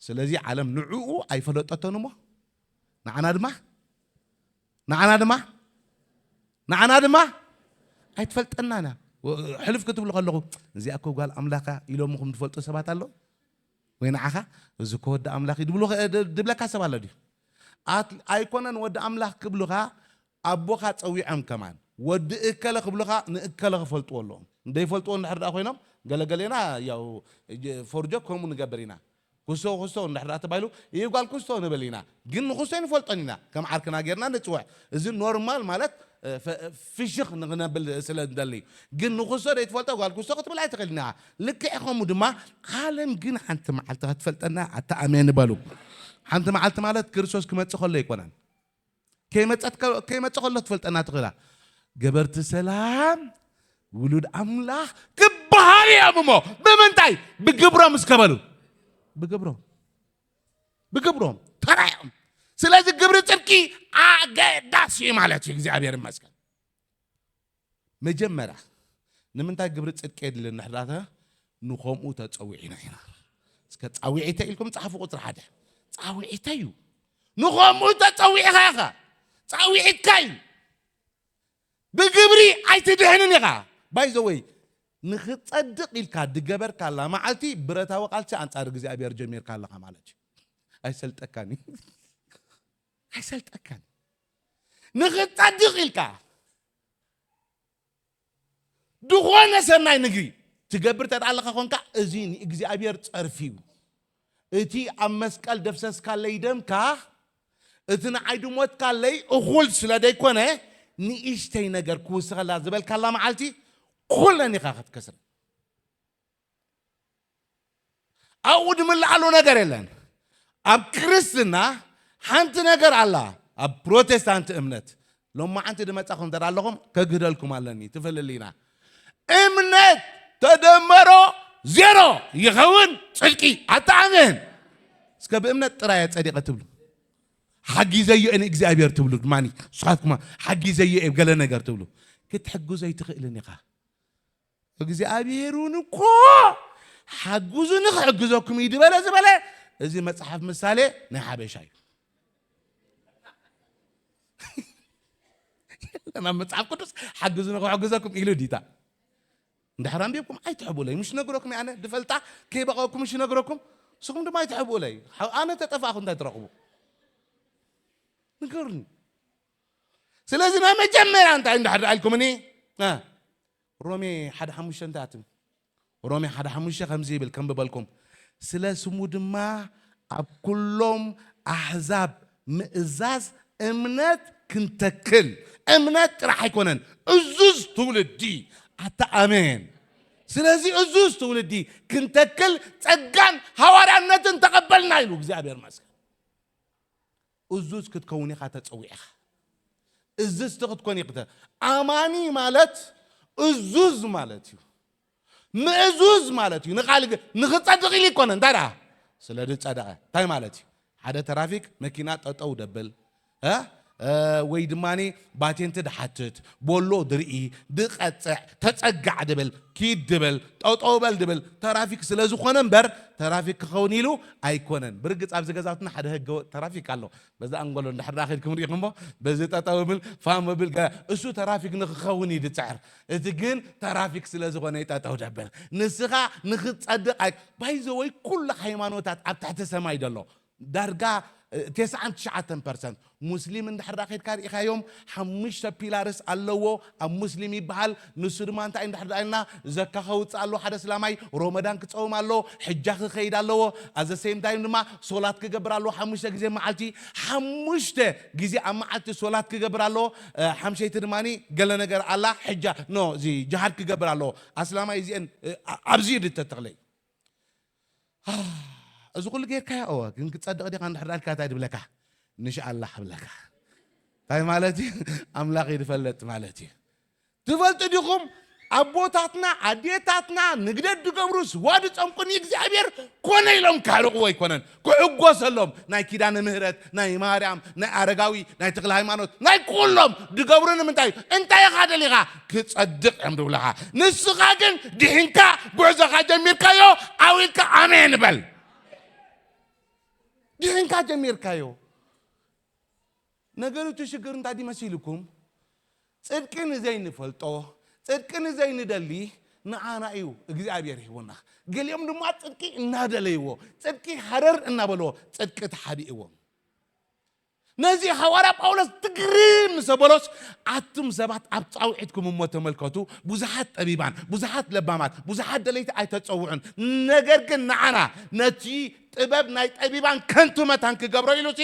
ስለዚ ዓለም ንዕኡ ኣይፈለጠቶን እሞ፣ ንዓና ድማ፣ ንዓና ድማ፣ ንዓና ድማ ኣይትፈልጠናና። ሕልፍ ክትብሉ ከለኹ፣ እዚኣ እኮ ጓል ኣምላኻ ኢሎምኹም ትፈልጡ ሰባት ኣለዉ? ወይ ንዓኻ፣ እዚ እኮ ወዲ ኣምላኽ እዩ ድብሉ-፣ ድ-፣ ድብለካ ሰብ ኣሎ ድዩ? ኣት-፣ ኣይኮነን ወዲ ኣምላኽ ክብሉኻ፣ ኣቦኻ ጸዊዖም ከማን። ወዲ እከለ ክብሉኻ፣ ንእከለ ክፈልጥዎ ኣለዎም። እንደይፈልጥዎ እንድሕር ደኣ ኮይኖም፣ ገለገሌና ያው ጀ-፣ ፎርጆ ከምኡ ንገብር ኢና። ኩስቶ፣ ኩስቶ እንድሕር ደኣ ተባሂሉ፣ "ይህ ጓል ኩስቶ" ንብል ኢና። ግን ንኩስቶ ኣይንፈልጦን ኢና። ከም ዓርክና ጌርና ንጽውዕ። እዚ ኖርማል ማለት፣ እ፣ ፈ-፣ ፍሽኽ ንኽነብል ስለ እንደሊ። ግን ንኩስቶ ዘይትፈልጦ ጓል ኩስቶ ክትብል ኣይትኽእልን ኢኻ። ልክዕ ከምኡ ድማ ዓለም ግን ሓንቲ መዓልቲ ክትፈልጠና ኣታ ኣሜን በሉ። ሓንቲ መዓልቲ ማለት ክርስቶስ ክመጽእ ከሎ ኣይኮነን። ከይመጸት ከ-፣ ከይመጸ ከሎ ትፈልጠና ትኽእላ። ገበርቲ ሰላም፣ ውሉድ ኣምላኽ ክበሃሉ እዮም እሞ። ብምንታይ? ብግብሮም እስከ በሉ። ብግብሮም። ብግብሮም። ተራዮም። ስለዚ ግብሪ ጽድቂ ኣገዳሲ እዩ ማለት እዩ። እግዚኣብሔር ይመስገን። መጀመርያ፣ ንምንታይ ግብሪ ጽድቂ የድልን ንሕዳተ? ንኸምኡ ተጸዊዕና ኢና። እስከ ጻዊዒተ ኢልኩም ጸሓፉ ቁጽሪ ሓደ። ጻዊዒተ እዩ። ንኸምኡ ተጸዊዕኻ ኢኻ። ጻዊዒትካ እዩ። ብግብሪ ኣይትድሕንን ኢኻ። ባይ ዘ ወይ፣ ንኽትጸድቕ ኢልካ ድገበርካላ መዓልቲ ብረታዊ ቃልሲ ኣንጻር እግዚኣብሔር ጀሚርካ ኣለኻ ማለት እዩ። ኣይሰልጠካን እዩ። ኣይሰልጠካን። ንኽትጸድቕ ኢልካ ዝኾነ ሰናይ ንግሪ ትገብር ተደኣ ኣለኻ ኾንካ፣ እዚ ንእግዚኣብሔር ጸርፊ እዩ። እቲ ኣብ መስቀል ደፍሰስካለይ ደምካ፣ እቲ ንዓይ ድሞትካለይ እኹል ስለ ደይኮነ፣ ንእሽተይ ነገር ክውስኸላ ዝበልካላ መዓልቲ፣ ኩለን ኢኻ ክትከስረን። ኣብኡ ድምልኣሉ ነገር የለን። ኣብ ክርስትና ሓንቲ ነገር ኣላ። ኣብ ፕሮቴስታንት እምነት፣ ሎማዓንቲ ድመጻኹም እንተ ኣለኹም፣ ከግህደልኩም ኣለኒ፣ ትፈልል ኢና። እምነት ተደመሮ ዜሮ ይኸውን ጽድቂ። ኣታ ኣሜን። እስከ ብእምነት ጥራይ እየ ጸዲቐ ትብሉ። ሓጊዘዮ እየ ንእግዚኣብሔር ትብሉ። ድማኒ ንስኻትኩም ሓጊዘዮ እየ ገለ ነገር ትብሉ። ክትሕግዞ ኣይትኽእልን ኢኻ። እግዚኣብሔር እውን እኮ ሓግዙኒ ክሕግዘኩም እዩ ዝበለ፣ ዝበለ፣ እዚ መጽሓፍ ምሳሌ ናይ ሓበሻ እዩ። የለን ኣብ መጽሓፍ ቅዱስ ሓግዙኒ ክሕግዘኩም ኢሉ ዲታ። እንድሕር ኣንቢብኩም ኣይትሕቡለይ፣ ምሽ ነግረኩም ኣነ ድፈልጣ ከይበቐኩም ምሽ ነግረኩም፣ ንስኹም ድማ ኣይትሕቡለይ። ሓ-፣ ኣነ ተጠፋእኹ እንታይ ትረኽቡ? ንገሩኒ። ስለዚ ናይ መጀመርያ እንታይ እንድሕር ደኣ ኢልኩምኒ? እ፣ ሮሜ ሓደ ሓሙሽተ እንታይ ኣትም? ሮሜ ሓደ ሓሙሽተ ከምዚ ይብል፣ ከንብበልኩም። ስለ ስሙ ድማ ኣብ ኩሎም ኣሕዛብ ምእዛዝ እምነት ክንተክል። እምነት ጥራሕ ኣይኮነን፣ እዙዝ ትውልዲ። ኣታ ኣሜን። ስለዚ እዙዝ ትውልዲ ክንተክል ጸጋን ሃዋርያነትን ተቐበልና ኢሉ እግዚኣብሔር ይመስገን። እዙዝ ክትከውን ኢኻ ተጸዊዕኻ። እዝዝቲ ክትኮን ኢኽተ-፣ ኣማኒ ማለት እዙዝ ማለት እዩ። ምእዙዝ ማለት እዩ። ንቓል ግ-፣ ንኽጸድቕ ኢሉ ይኮነ። እንታይ ደኣ? ስለ ዝጸደቐ። እንታይ ማለት እዩ? ሓደ ተራፊክ መኪና ጠጠው ደብል፣ እ? እ፣ ወይ ድማ ባቴንት ድሓትት፣ ቦሎ ድርኢ፣ ድቐፅዕ፣ ተፀጋዕ ድብል፣ ኪድ ድብል፣ ጠጠው በል ድብል፣ ተራፊክ ስለ ዝኾነ እምበር፣ ተራፊክ ክኸውን ኢሉ ኣይኮነን። ብርግፅ ኣብዚ ገዛውትና ሓደ ህገ ወጥ ተራፊክ ኣሎ። በዛ ኣንጎሎ እንድሕር ደኣ ከይድኩም ርኢኹሞ፣ በዚ ጠጠው ብል፣ ፋም ብል፣ ገ-፣ እሱ ተራፊክ ንክኸውን እዩ ዝፅዕር። እቲ ግን ተራፊክ ስለ ዝኾነ እዩ ጠጠው ደብል። ንስኻ ንክትፀድቕ ኣይ-፣ ባይዘወይ ኩሉ ሃይማኖታት ኣብ ትሕቲ ሰማይ ደሎ ዳርጋ፣ እ፣ ተስዓን ትሽዓተን ፐርሰንት ሙስሊም እንድሕር ደኣ ከይድካ ርኢኻዮም፣ ሓሙሽተ ፒላርስ ኣለዎ። ኣብ ሙስሊም ይበሃል። ንሱ ድማ እንታይ እንድሕር ደኣ ኢልና፣ ዘካ ከውፅእ ኣለዎ ሓደ እስላማይ፣ ሮመዳን ክፀውም ኣለዎ፣ ሕጃ ክኸይድ ኣለዎ። ኣዘ ሴም ታይም ድማ ሶላት ክገብር ኣለዎ ሓሙሽተ ግዜ መዓልቲ፣ ሓሙሽተ ግዜ ኣብ መዓልቲ ሶላት ክገብር ኣለዎ። እ፣ ሓምሸይቲ ድማ ገለ ነገር ኣላ፣ ሕጃ፣ ኖ፣ እዚ ጅሃድ ክገብር ኣለዎ። ኣስላማይ እዚአን፣ እ፣ ኣ-፣ ኣብዚ እዩ ድተተኽለይ። እዚ ኩሉ ጌርካዮ፣ እወ፣ ግን ክጸድቕ ዲኻ እንድሕር ዳልካ እንታይ ድብለካ? ንሻኣላህ ብለካ። እንታይ ማለት እዩ? ኣምላኽ እዩ ዝፈልጥ ማለት እዩ። ትፈልጡ ዲኹም? ኣቦታትና፣ ኣዴታትና ንግደት ድገብሩ፣ ስዋ ድጸምቁ ንእግዚኣብሔር ኮነ ኢሎም ካርቕዎ ኣይኮነን። ክዕጎሰሎም፣ ናይ ኪዳነ ምህረት፣ ናይ ማርያም፣ ናይ ኣረጋዊ፣ ናይ ተክለ ሃይማኖት፣ ናይ ኩሎም ድገብሩ ንምንታይ እዩ? እንታይ ኢኻ ደሊኻ? ክጸድቕ እዮም ድብለኻ። ንስኻ ግን ድሒንካ ጉዕዞኻ ጀሚርካዮ፣ ዓው ኢልካ ኣሜን በል። ድሒንካ ጀሚርካዮ። ነገሩ እቲ ሽግር እንታይ ድዩ መሲልኩም? ጽድቂ ንዘይንፈልጦ፣ ጽድቂ ንዘይንደሊ ንዓና እዩ እግዚኣብሔር ሂቡና። ገሊኦም ድማ ጽድቂ እናደለይዎ፣ ጽድቂ ሃረር እናበልዎ፣ ጽድቂ ተሓቢእዎም። ነዚ ሃዋርያ ጳውሎስ ትግርም ምስ ኣበሎስ፣ ኣቱም ሰባት ኣብ ጻውዒትኩም እሞ ተመልከቱ፣ ብዙሓት ጠቢባን፣ ብዙሓት ለባማት፣ ብዙሓት ደለይቲ ኣይተጸውዑን። ነገር ግን ንዓና ነቲ ጥበብ ናይ ጠቢባን ከንቱ መታን ክገብሮ ኢሉሲ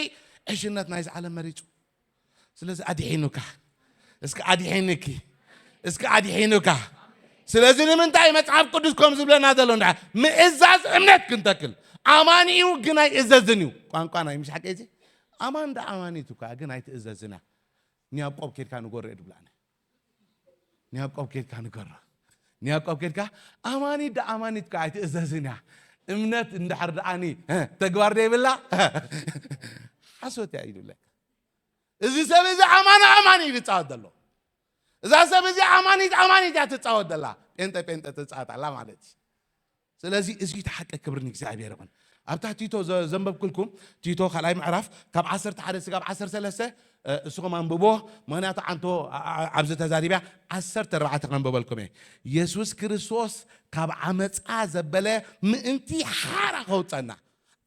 ዕሽነት ናይዚ ዓለም መሪጹ። ስለዚ ኣድሒኑካ። እስኪ ኣድሒኑኪ። እስኪ ኣድሒኑካ። ስለዚ ንምንታይ መጽሓፍ ቅዱስ ከም ዝብለና ዘሎ እንዳ ምእዛዝ እምነት ክንተክል፣ ኣማኒ እዩ ግን ኣይእዘዝን እዩ። ቋንቋ ናይ ምሽ ሓቂ እዚ ኣማን ዳ ኣማኒት እኳ ግን ኣይትእዘዝና። ንያቆብ ኬድካ ንጎረ ድብላነ። ንያቆብ ኬድካ ንገሮ። ንያቆብ ኬድካ ኣማኒት ዳ ኣማኒት እኳ ኣይትእዘዝን እያ። እምነት እንድሕር ደኣኒ፣ እ፣ ተግባር ደይብላ፣ ሓሶት እያ ኢሉለካ። እዚ ሰብ እዚ ኣማኒ ኣማኒ እዩ ዝጻወት ዘሎ። እዛ ሰብ እዚ ኣማኒት ኣማኒት እያ ትጻወት ዘላ። ጴንጠ ጴንጠ ትጻወት ኣላ ማለት እዩ። ስለዚ እዚ እቲ ሓቂ ክብሪ ንእግዚኣብሔር ይኹን። ኣብታ ቲቶ ዘ-፣ ዘንበብኩልኩም፣ ቲቶ ካልኣይ ምዕራፍ ካብ ዓሰርተ ሓደ ስጋብ ዓሰርተ ሰለስተ፣ እ፣ እስኹም ኣንብቦ፣ ምኽንያቱ ዓንቶ ኣ-፣ ኣ-፣ ኣብዚ ተዛሪብያ ዓሰርተ ኣርባዕተ ክነንብበልኩም እየ። የሱስ ክርስቶስ ካብ ዓመፃ ዘበለ ምእንቲ ሓራ ከውፀና፣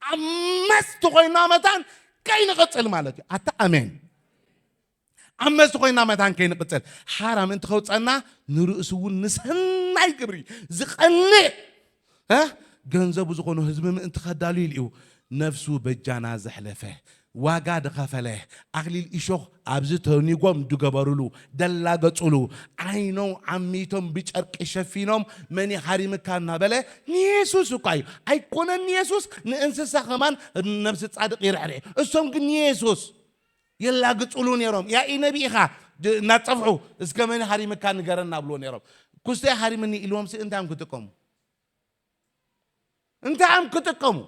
ዓመፅቲ ኮይና መታን ከይንቕፅል ማለት እዩ። ኣታ ኣሜን። ዓመፅቲ ኮይና መታን ከይንቕፅል፣ ሓራ ምእንቲ ከውፀና፣ ንርእሱ እውን ንሰናይ ግብሪ ዝቐንእ፣ እ፣ ገንዘቡ ዝኾኑ ህዝቢ ምእንቲ ከዳሉ ኢሉ እዩ ነፍሱ በጃና ዘሕለፈ፣ ዋጋ ዝኸፈለ፣ ኣኽሊል እሾኽ ኣብዚ ተኒጎም ዝገበሩሉ፣ ደላገጹሉ፣ ዓይኖም ዓሚቶም ብጨርቂ ሸፊኖም፣ "መን ይሃሪምካ?" እናበለ ንየሱስ እኳ እዩ። ኣይኮነን ንየሱስ፣ ንእንስሳ ከማን ነብሲ ጻድቕ ይርሕርሕ። እሶም ግን ንየሱስ የላግጹሉ ነይሮም። "ያኢ ነቢ ኢኻ?" ድ-፣ እናጸፍሑ፣ "እስከ መን ሃሪምካ ንገረና?" ብልዎ ነይሮም። "ኩስተይ ሃሪምኒ" ኢልዎምሲ እንታይ እዮም ክጥቀሙ? እንታይ እዮም ክጥቀሙ?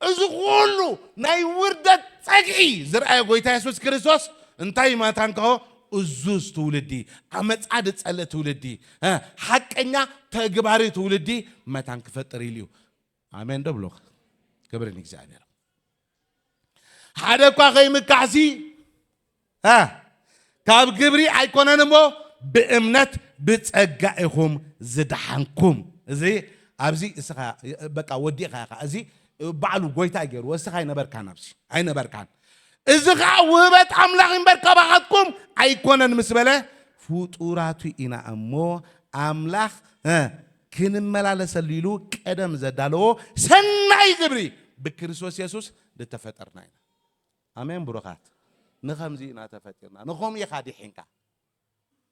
እዚ ኩሉ ናይ ውርደት ጸግዒ ዝረኣየ ጎይታ የሱስ ክርስቶስ እንታይ እዩ መታን ከሆ? እዙዝ ትውልዲ፣ ዓመጻ ዝጸልእ ትውልዲ፣ እ፣ ሓቀኛ ተግባሪ ትውልዲ መታን ክፈጥር ኢሉ እዩ። ኣሜን ዶ ብሎ? ክብሪ ንእግዚኣብሔር። ሓደ እኳ ከይምካሕሲ፣ እ፣ ካብ ግብሪ ኣይኮነን እሞ ብእምነት ብጸጋ ኢኹም ዝደሓንኩም። እዚ ኣብዚ እስኻ በቃ ወዲእኻ ኢኻ። እዚ ባዕሉ ጎይታ እዩ ገይርዎ። እስኻ ኣይነበርካን ኣብዚ፣ ኣይነበርካን። እዚ ኸዓ ውህበት ኣምላኽ እምበር ካባኻትኩም ኣይኮነን ምስ በለ፣ ፍጡራቱ ኢና እሞ ኣምላኽ፣ እ፣ ክንመላለሰሉ ኢሉ ቀደም ዘዳለዎ ሰናይ ግብሪ ብክርስቶስ የሱስ ዝተፈጠርና ኢና። ኣሜን ብሩኻት። ንኸምዚ ኢና ተፈጢርና። ንኸምኡ ኢኻ ዲሒንካ።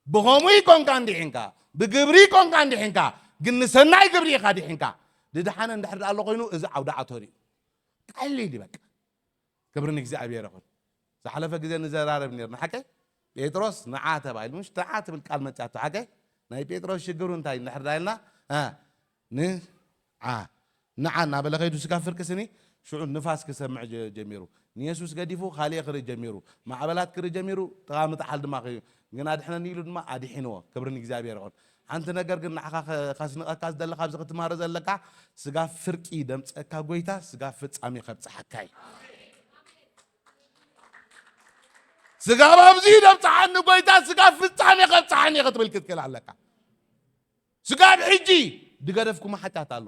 ብኸምኡ ይኮንካ እንዲሒንካ። ብግብሪ ይኮንካ እንዲሒንካ። ግን ንሰናይ ግብሪ ኢኻ ዲሒንካ። ድድሓነ እንድሕር ደኣ ኣሎ ኮይኑ፣ እዚ ዓውዲ ኣተር እዩ። ቀሊል እዩ በቃ። ክብሪ ንእግዚኣብሔር ይኹን። ዝሓለፈ ግዜ ንዘራረብ ነርና፣ ሓቀይ? ጴጥሮስ ንዓ ተባሂሉ፣ ምሽ ንዓ ትብል ቃል መጽኣቶ፣ ሓቀይ? ናይ ጴጥሮስ ሽግሩ እንታይ እንድሕር ደኣ ኢልና፣ እ፣ ንዓ፣ ንዓ እናበለ ከይዱ ስጋብ ፍርቂ ስኒ፣ ሽዑ ንፋስ ክሰምዕ ጀ-፣ ጀሚሩ። ንየሱስ ገዲፉ ካልእ ክርኢ ጀሚሩ፣ ማዕበላት ክርኢ ጀሚሩ፣ ጥቓ ምጥሓል ድማ ክርኢ። ግን ኣድሕነኒ ኢሉ ድማ ኣድሒንዎ። ክብሪ ንእግዚኣብሔር ይኹን። ሓንቲ ነገር ግን ንዓኻ ከ-፣ ከስንቐካ ዝደሊ፣ ካብዚ ክትምሃሮ ዘለካ፣ ስጋብ ፍርቂ ደምፀካ ጎይታ፣ ስጋብ ፍጻሜ ከብጽሓካ እዩ። ስጋብ ኣብዚ ደምፅሓኒ ጎይታ፣ ስጋብ ፍጻሜ ከብጽሓኒ ክትብል ክትክእል ኣለካ። ስጋብ ሕጂ ድገደፍኩሞ ሓጢኣት ኣሎ።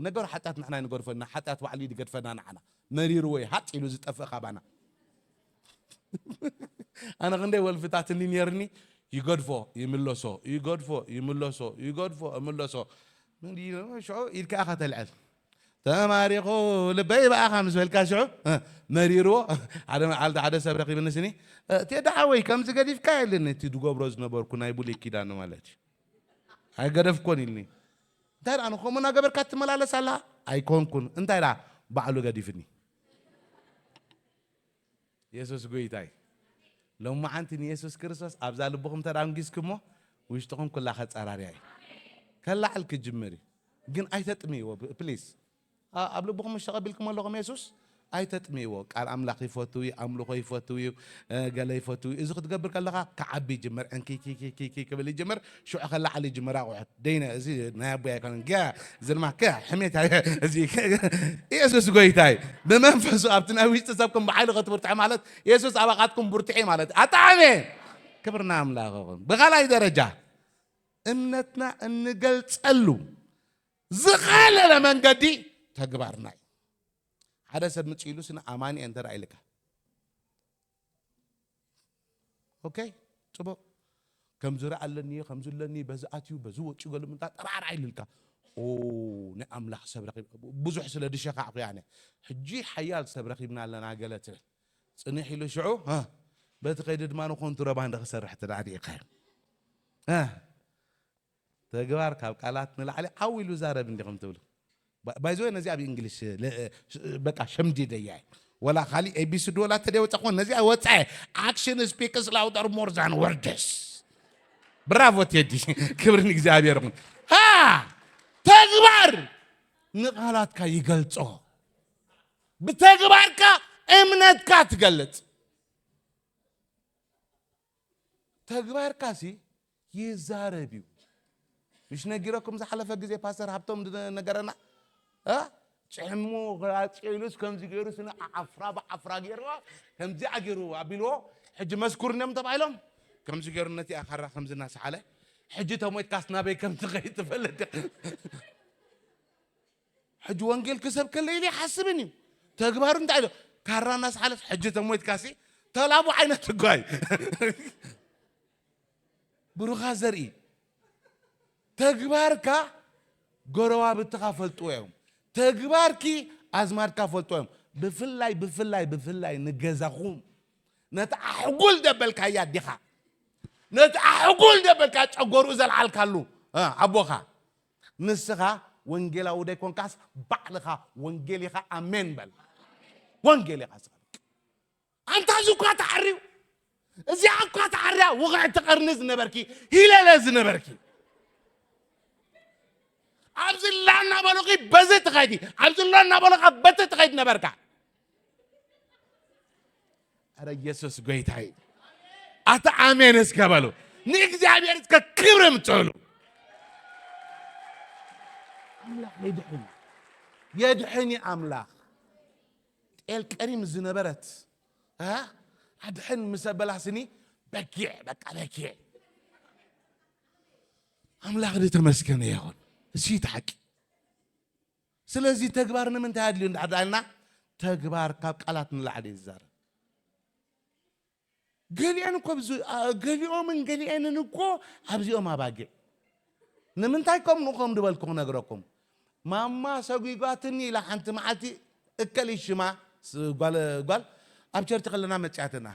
ነገሩ ሓጢኣት ንሕና ይንገድፈና፣ ሓጢኣት ባዕሉ ይድገድፈና ንዓና። መሪርዎ እዩ፣ ሃጥ ኢሉ ዝጠፍእ ካባና። ኣነ ክንደይ ወልፍታት እንዲ ነርኒ፣ ይገድፎ፣ ይምለሶ፣ ይገድፎ፣ ይምለሶ፣ ይገድፎ፣ ይምለሶ። ምን ድዩ? ሽዑ ኢድካ ኢኻ ተልዕል። ተማሪኹ ልበይ ብኣኻ ምስ በልካ ሽዑ፣ እ፣ መሪርዎ። ሓደ መዓልቲ ሓደ ሰብ ረኺብኒ ስኒ፣ እ፣ "ቴዲ ሓወይ፣ ከምዚ ገዲፍካ የለን፣ እቲ ድገብሮ ዝነበርኩ ናይ ብሉይ ኪዳን ማለት እዩ። ኣይገደፍኮን" ኢልኒ። "እንታይ ደኣ ንኸምኡ እናገበርካ ትመላለስ ኣላ?" "ኣይኮንኩን። እንታይ ደኣ ባዕሉ ገዲፍኒ?" የሱስ ጎይታ እዩ። ሎማዓንቲ ንየሱስ ክርስቶስ ኣብዛ ልብኹም ተዳንጊስኩሞ፣ ውሽጥኹም ኩላ ከጸራርያ እዩ። ከላዕል ክጅምር እዩ። ግን ኣይተጥምይዎ፣ ብ-፣ ፕሊስ። ኣ-፣ ኣብ ልብኹም ምሽ ተቐቢልኩም ኣለኹም የሱስ? ኣይተጥምይዎ። ቃል ኣምላኽ ይፈቱ እዩ፣ ኣምልኾ ይፈቱ እዩ፣ እ፣ ገለ ይፈቱ እዩ። እዚ ክትገብር ከለኻ ክዓቢ ይጅምር፣ ዕንኪ፣ ኪ፣ ኪ፣ ኪ፣ ኪ ክብል ይጅምር፣ ሽዑ ከላዕል ይጅምር ኣቑሑት። ደይነ፣ እዚ ናይ ኣቦይ ኣይኮነን። ገ-፣ እዚ ድማ ከ-፣ ሕሜት ኣይ-፣ እዚ ከ-፣ የሱስ ጎይታ እዩ። ብመንፈሱ ኣብቲ ናይ ውሽጢ ሰብኩም ብሓይሊ ክትብርትዑ ማለት፣ የሱስ ኣባኻትኩም ብርትዑ ማለት እዩ። ኣታ ኣሜን። ክብርና ኣምላኽ ይኹን። ብኻልኣይ ደረጃ፣ እምነትና እንገልጸሉ ዝቐለለ መንገዲ ተግባርና እዩ። ሓደ ሰብ ምጽእ ኢሉ ስነ ኣማኒ እየ እንተ ደኣ ኢልካ፣ ኦኬ፣ ጽቡቕ። ከምዚ ርኣ ኣለኒ፣ ከምዚ ኣለኒ፣ በዚ ኣትዩ፣ በዚ ወጺኡ፣ ገለ ምንታ ጠራዕራዕ ኢልልካ። ኦ፣ ናይ ኣምላኽ ሰብ ረኺብ-፣ ብዙሕ ስለ ድሸኻዕኩ ያነ። ሕጂ ሓያል ሰብ ረኺብና ኣለና ገለ ትብል። ጽንሕ ኢሉ ሽዑ፣ እ፣ በቲ ከይዲ ድማ ንኾንቱ ረባንዳ ክሰርሕ ትዳኣ ዲኢኻ። እ፣ ተግባር ካብ ቃላት ንላዕሊ ዓው ኢሉ ዛረብ እንዲኹም ትብሉ። ባ-፣ ባይ ዘ ወይ ነዚኣ ብእንግሊሽ ለ-፣ በቃ ሸምዲደያ እየ። ወላ ካሊእ ኤ ቢ ሲ ዲ ወላ ተደይ ወጻ ኮን ነዚኣ ወጻ እየ። Action speaks louder more than words። ብራቮ ቴዲ። ክብሪ ንእግዚኣብሔር ይኹን። ሃ! ተግባር ንቃላትካ ይገልጾ። ብተግባርካ እምነትካ ትገልጽ። ተግባርካሲ ይዛረብ እዩ። ምሽ ነጊረኩም ዝሓለፈ ግዜ ፓስተር ሃብቶም ዝነገረና፣ እ? ጭሕሙ ኣጽቂሉስ ከምዚ ገይሩ ስነ ዓፍራ ብዓፍራ ገይርዋ፣ ከምዚኣ ገይሩ ኣቢልዎ፣ ሕጂ መስኩርኒ እዮም ተባሂሎም። ከምዚ ገይሩ ነቲኣ ካራ ከምዚ እናሰሓለ፣ ሕጂ ተሞይትካስ ናበይ ከም ትኸይድ ትፈልጥ ዲኻ? ሕጂ ወንጌል ክሰብከለይ ኢለ ይሓስብን እዩ። ተግባሩ እንታይ ኢሎ? ካራ እናሰሓለት ሕጂ ተሞይትካሲ ተላቡ ዓይነት እኳ እዩ። ብሩኻት ዘርኢ። ተግባርካ ጎረባብትኻ ፈልጥዎ እዮም። ተግባርኪ ኣዝማድካ ፈልጥዎ እዮም። ብፍላይ፣ ብፍላይ፣ ብፍላይ ንገዛኹም። ነቲ ኣሕጉል ደበልካያ ኣዴኻ። ነቲ ኣሕጉል ደበልካ ጨጎርኡ ዘልዓልካሉ፣ እ፣ ኣቦኻ። ንስኻ ወንጌላዊ ደይኮንካስ ባዕልኻ ወንጌል ኢኻ። ኣሜን በል። ወንጌል ኢኻ ስኻ። ኣንታ እዚ እኳ ተዓርዩ፣ እዚኣ እኳ ተዓርያ ውቕዕቲ ቀርኒ ዝነበርኪ፣ ሂለለ ዝነበርኪ፣ ኣብዚ ላ እናበሉኺ በዚ ትኸዲ፣ ኣብዚ ላ እናበሉኻ በቲ ትኸዲ ነበርካ። ኣረ ኢየሱስ ጎይታይ። ኣታ ኣሜን እስከ በሉ። ንእግዚኣብሔር እስከ ክብሪ ምትዕሉ። ኣምላኽ የድሕን። የድሕን እዩ ኣምላኽ። ጤል ቀሪም ዝነበረት፣ እ? ኣድሕን ምስ ኣበላስኒ በጊዕ፣ በቃ በጊዕ። ኣምላኽ ዝተመስገነ ይኹን። እሱ እዩ እቲ ሓቂ። ስለዚ ተግባር ንምንታይ ኣድልዩ እንድሕር ደኣ ኢልና፣ ተግባር ካብ ቃላት ንላዕሊ እዩ ዝዛረብ። ገሊአን እኮ ብዝ-፣ ኣ-፣ ገሊኦምን ገሊአንን እኮ ኣብዚኦም ኣባጊዕ። ንምንታይ ከምኡ ከም ዝበልኩ ክነግረኩም። ማማ ሰጒጓትኒ ኢላ ሓንቲ መዓልቲ እከሊ ሽማ ስ-፣ ጓል፣ ጓል ኣብ ቸርች ከለና መጺኣትና።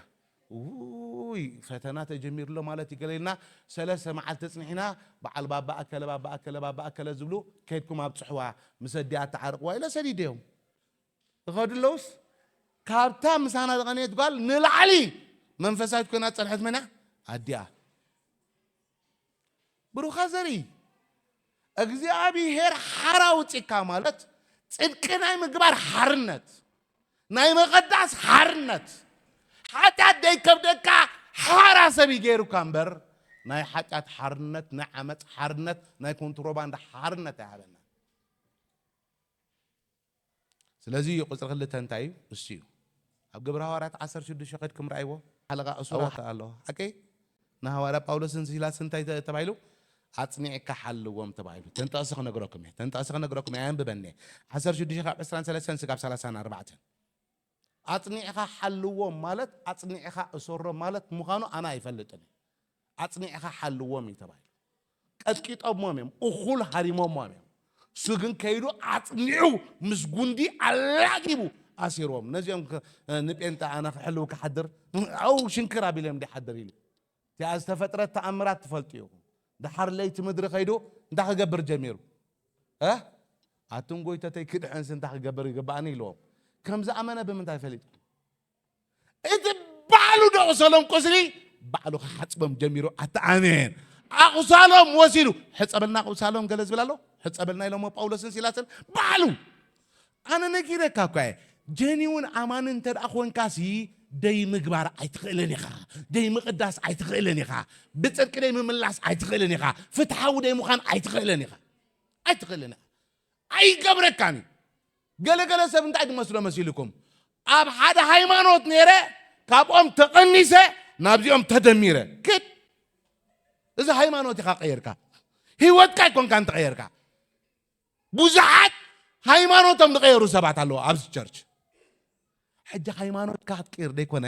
ውይ፣ ፈተና ተጀሚሩ ኣሎ ማለት እዩ ገለ ኢልና፣ ሰለስተ መዓልቲ ጽኒሕና፣ በዓል ባባ ኣከለ፣ ባባ ኣከለ፣ ባባ ኣከለ ዝብሉ፣ ከይድኩም ኣብጽሕዋ፣ ምስ ኣዲኣ ኣተዓርቕዋ ኢለ ሰዲደዮም። ዝኸዱ ኣለውስ፣ ካብታ ምሳና ዝቐነየት ጓል ንላዕሊ መንፈሳዊት ኮይና ዝጸንሐት መን እያ? ኣዲኣ። ብሩኻ ዘርኢ፣ እግዚኣብሔር ሓራ ውጺካ ማለት ጽድቂ ናይ ምግባር ሓርነት፣ ናይ መቐዳስ ሓርነት። ሓጢኣት ደይከብደካ ሓራ ሰብ ይገይሩካ እምበር፣ ናይ ሓጢኣት ሓርነት፣ ናይ ዓመፅ ሓርነት፣ ናይ ኮንትሮባንድ ሓርነት ኣይሃበና። ስለዚ እዩ ቁፅሪ ክልተ እንታይ እዩ? እሱ እዩ። ኣብ ግብረ ሃዋርያት ዓሰርተ ሽዱሽተ ከድኩም ረኣይዎ። ሓለቓ እሱራት ኣለዎ። ሓቀይ ንሃዋርያ ጳውሎስን ሲላስ እንታይ ተ- ተባሂሉ? ኣጽኒዕካ ሓልዎም ተባሂሉ። ተንጠቕሲ ክነግረኩም እየ። ተንጠቕሲ ክነግረኩም እየ። ኣየንብበኒ እየ። ዓሰርተ ሽዱሽተ ካብ ዕስራን ሰለስተን ስጋብ ሰላሳን ኣርባዕተን። ኣጽኒዕኻ ሓልዎም ማለት ኣጽኒዕኻ እሰሮም ማለት ምዃኑ ኣነ ኣይፈልጥን እየ። ኣጽኒዕኻ ሓልዎም እዩ ተባሂሉ። ቀጥቂጦሞም እዮም። እኹል ሃሪሞሞም እዮም። እሱ ግን ከይዱ ኣጽኒዑ ምስ ጉንዲ ኣላጊቡ ኣሲርዎም። ነዚኦም ከ- ንጴንጣ ኣነ ክሕልው ክሓድር ኣው ሽንክር ኣቢሎም ዲሓድር ኢሉ እቲኣ ዝተፈጥረት ተኣምራት ትፈልጡ ኢኹም። ድሓር ለይቲ ምድሪ ከይዱ እንታይ ክገብር ጀሚሩ? እ ኣቱም ጎይተተይ ክድሕንስ እንታይ ክገብር ይግባኣኒ ኢልዎም። ከም ዝኣመነ ብምንታይ ፈሊጥኩም? እቲ ባዕሉ ደቑሰሎም ቁስሊ ባዕሉ ክሓፅቦም ጀሚሩ። ኣታ ኣሜን። ኣቑሳሎም ወሲዱ ሕፀበልና ቁሳሎም ገለ ዝብል ኣሎ። ሕፀበልና ኢሎሞ ጳውሎስን ሲላስን ባዕሉ ኣነ ነጊረካ እኳ እየ። ጀኒውን ኣማኒ እንተ ደኣ ኮንካሲ ደይ ምግባር ኣይትኽእልን ኢኻ። ደይ ምቕዳስ ኣይትኽእልን ኢኻ። ብጽድቂ ደይ ምምላስ ኣይትኽእልን ኢኻ። ፍትሓዊ ደይ ምዃን ኣይትኽእልን ኢኻ። ኣይትኽእልን ኢኻ። ኣይገብረካን እዩ። ገለገለ ሰብ እንታይ ዝመስሎ መሲልኩም? ኣብ ሓደ ሃይማኖት ነይረ ካብኦም ተቐኒሰ ናብዚኦም ተደሚረ ክድ እዚ ሃይማኖት ኢኻ ቀየርካ። ህይወትካ ኣይኮንካ እንተቐየርካ ብዙሓት ሃይማኖቶም ዝቐየሩ ሰባት ኣለዉ ኣብዚ ቸርች። ሕጂ ሃይማኖትካ ክትቅይር ደይኮነ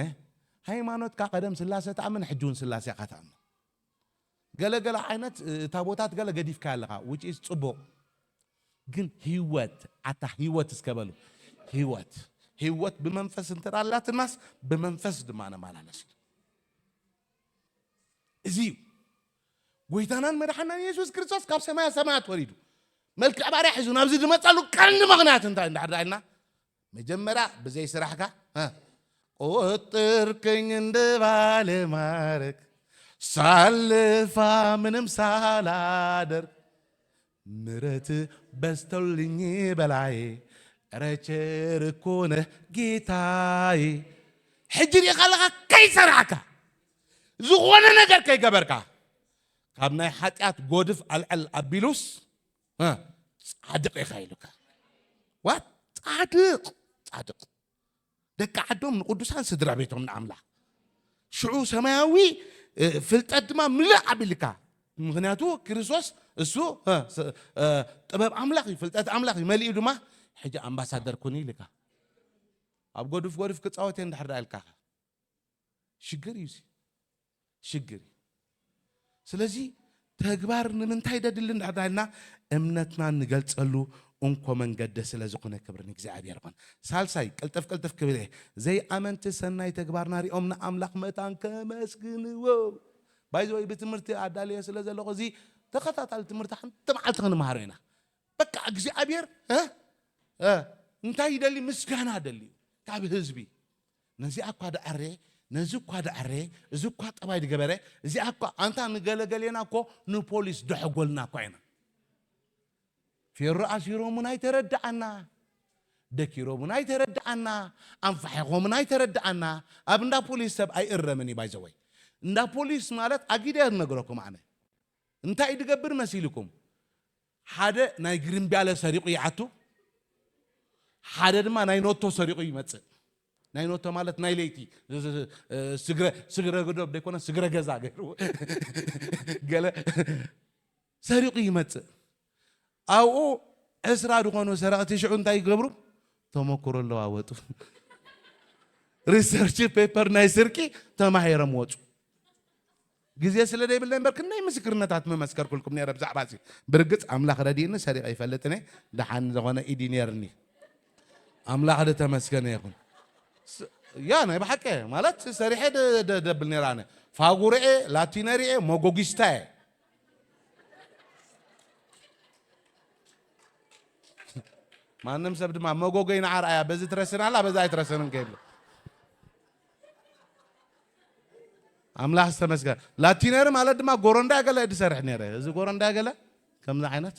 ሃይማኖትካ ቀደም ስላሴ ተኣምን ሕጂ እውን ስላሴ ኢኻ ተኣምን። ገለገለ ዓይነት ታቦታት ገለ ገዲፍካ ኣለኻ ውጪ ጽቡቕ ግን ህይወት ኣታ ህይወት እስከ በሉ ህይወት ህይወት ብመንፈስ እንተ ኣላትናስ ብመንፈስ ድማ ነመላለስ እዩ። እዚ እዩ ጎይታናን መድሓናን የሱስ ክርስቶስ ካብ ሰማያ ሰማያት ወሪዱ መልክዕ ባርያ ሒዙ ናብዚ ዝመፀሉ ቀንዲ ምኽንያት እንታይ እንዳሕዳ ኢልና መጀመሪያ ብዘይ ስራሕካ ቁጥርክኝ እንደ ባለማረግ ሳልፋ ምንም ሳላደርግ ምረት በስቶልኝ በላይ ረቸር እኮ ነህ ጌታይ። ሕጂ ሪኢኻ ኣለኻ ከይሰራሕካ ዝኾነ ነገር ከይገበርካ ካብ ናይ ሓጢኣት ጎድፍ ኣልዕል ኣቢሉስ ጻድቕ ኢኻ ኢሉካ። ዋት ጻድቕ ጻድቕ ደቂ ዓዶም ንቅዱሳን ስድራ ቤቶም ንኣምላኽ ሽዑ ሰማያዊ ፍልጠት ድማ ምልእ ኣቢልካ። ምክንያቱ ክርስቶስ እሱ ጥበብ ኣምላኽ እዩ ፍልጠት ኣምላኽ እዩ መሊኡ ድማ ሕጂ ኣምባሳደር ኩን ኢልካ ኣብ ጎድፍ ጎድፍ ክፃወት እየ እንድሕር ዳኣ ኢልካ ሽግር እዩ ሽግር እዩ። ስለዚ ተግባር ንምንታይ ደድሊ እንድሕር ዳልና እምነትና እንገልፀሉ እንኮ መንገዲ ስለ ዝኾነ ክብሪ ንእግዚኣብሔር ይኹን። ሳልሳይ ቅልጥፍ ቅልጥፍ ክብል እየ ዘይኣመንቲ ሰናይ ተግባርና ሪኦም ንኣምላኽ መታን ከመስግንዎ ባይዘወይ ብትምህርቲ ኣዳልየ ስለ ዘለኹ እዚ ተኸታታሊ ትምህርቲ ሓንቲ መዓልቲ ክንምሃሮ ኢና። በቃ እግዚኣብሔር እንታይ ይደሊ ምስጋና ደሊ ካብ ህዝቢ ነዚኣ እኳ ደኣረ ነዚ እኳ ደኣረ እዚ እኳ ጠባይ ድገበረ እዚኣ እኳ ኣንታ ንገለገሌና እኮ ንፖሊስ ደሐጎልና እኳ ኢና ፌሮ ኣሲሮምን ኣይተረድኣና ደኪሮምን ኣይተረድኣና ኣንፋሒኾምን ኣይተረድኣና ኣብ እንዳ ፖሊስ ሰብ ኣይእረምን እዩ ባይዘወይ እንዳ ፖሊስ ማለት ኣጊደ ነግረኩም ኣነ እንታይ ድገብር መሲልኩም ሓደ ናይ ግርምቢያለ ሰሪቑ ይኣቱ ሓደ ድማ ናይ ኖቶ ሰሪቑ ይመፅእ ናይ ኖቶ ማለት ናይ ለይቲ ስግረ ስግረ ግዶብ ደይኮነ ስግረ ገዛ ገይሩ ገለ ሰሪቑ ይመፅእ ኣብኡ ዕስራ ዝኾኑ ሰረቕቲ ሽዑ እንታይ ይገብሩ ተመክሮ ኣለዋወጡ ሪሰርች ፔፐር ናይ ስርቂ ተማሂሮም ወፁ ግዜ ስለ ዘይብለይ እምበር ክንደይ ምስክርነታት መመስከርኩልኩም ነረ ብዛዕባ እዚ ብርግፅ ኣምላኽ ረዲእኒ ሰሪቐ ይፈልጥን እየ ደሓን ዝኾነ ኢዲ ነርኒ ኣምላኽ ዝተመስገነ ይኹን ያ ናይ ብሓቂ ማለት ሰሪሐ ደብል ነራ ኣነ ፋጉርኤ ላቲነሪኤ ሞጎጊስታየ ማንም ሰብ ድማ መጎጎይ ንዓር ኣያ በዚ ትረስን ኣላ በዛ ኣይትረስንን ከይብሎ ኣምላኽ ዝተመስገን ላቲነሪ ማለት ድማ ጎረንዳ ገለ ድሰርሕ ነረ እዚ ጎረንዳ ገለ ከምዚ ዓይነት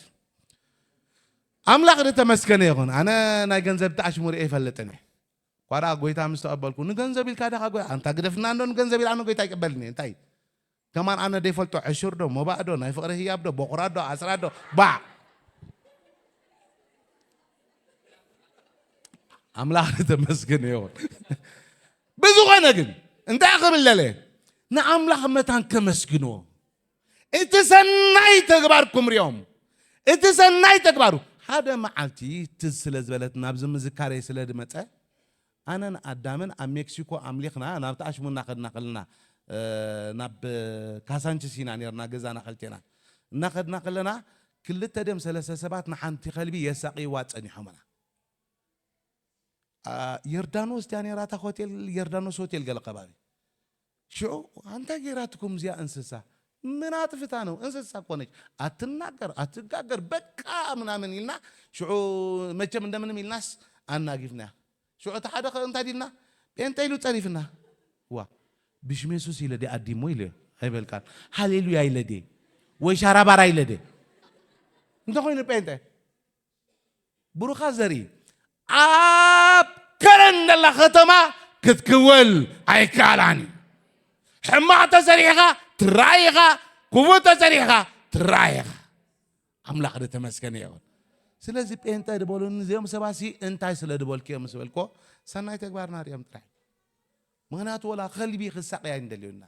ኣምላኽ ዝተመስገነ ይኹን ኣነ ናይ ገንዘብ ተኣሽሙር እየ ይፈልጥን እየ ባዳ ጎይታ ምስ ተቐበልኩ፣ ንገንዘብ ኢልካ ዲኻ ጎይ-፣ ኣንታ ግደፍና እንዶ፣ ንገንዘብ ኢላ ንጎይታ ይቀበልኒ፣ እንታይ? ከማን ኣነ ደይፈልጦ ዕሹር ዶ፣ ሞባእ ዶ፣ ናይ ፍቕሪ ህያብ ዶ፣ ቦቑራት ዶ፣ ኣስራት ዶ፣ ባዕ። ኣምላኽ ተመስገን ይኹን። ብዝኾነ ግን፣ እንታይ ክብል ደለ? ንኣምላኽ መታን ከመስግንዎ። እቲ ሰናይ ተግባርኩም ሪኦም። እቲ ሰናይ ተግባሩ። ሓደ መዓልቲ ትዝ ስለ ዝበለት ናብዚ ምዝካረይ ስለ ዝመጸ፣ ኣነን ኣዳምን ኣብ ሜክሲኮ ኣምሊኽና ናብቲ ኣሽሙ እናኸድና ከለና፣ እ፣ ናብ ካሳንችስ ኢና ነርና ገዛና ክልቴና። እናኸድና ከለና ክልተ ድዮም ሰለስተ ሰባት ንሓንቲ ከልቢ የሳቕይዋ ጸኒሖምና። አ፣ ዮርዳኖስ ድያ ነይራ እታ ሆቴል? ዮርዳኖስ ሆቴል ገለ ከባቢ። ሽዑ ኣንታ ጌራትኩም እዚኣ እንስሳ? ምን አጥፍታ ነው? እንስሳ እኮ ነች። አትናገር፣ አትጋገር፣ በቃ ምናምን ኢልና ሽዑ መቸም እንደምንም ኢልናስ ኣናጊፍናያ። ሽዑ እቲ ሓደ ኸ እንታይ ዲልና? ጴንጠ ኢሉ ጸሪፍና። ዋ፣ ብሽም የሱስ ኢለ ዲ ኣዲሞ ኢለ ኣይበልካን። ሃሌሉያ ኢለ ዲ ወይ ሻራባራ ኢለ ዲ? እንተኾይኑ ጴንጠ ብሩኻ ዘርኢ ኣብ ከረን ዘላ ከተማ ክትክወል ኣይከኣላን እዩ። ሕማቕ ተሰሪሕኻ ትረኣይ ኢኻ፣ ክፉእ ተሰሪሕኻ ትረኣይ ኢኻ። ኣምላኽ ዝተመስገነ ይኹን። ስለዚ ጴንጠ ድበሉኒ እዚኦም ሰባሲ እንታይ ስለ ድበልክዮ ምስ በልኮ ሰናይ ተግባርና ሪኦም ጥራይ። ምኽንያቱ ወላ ከልቢ ክሳቕያ ኣይንደልዮና።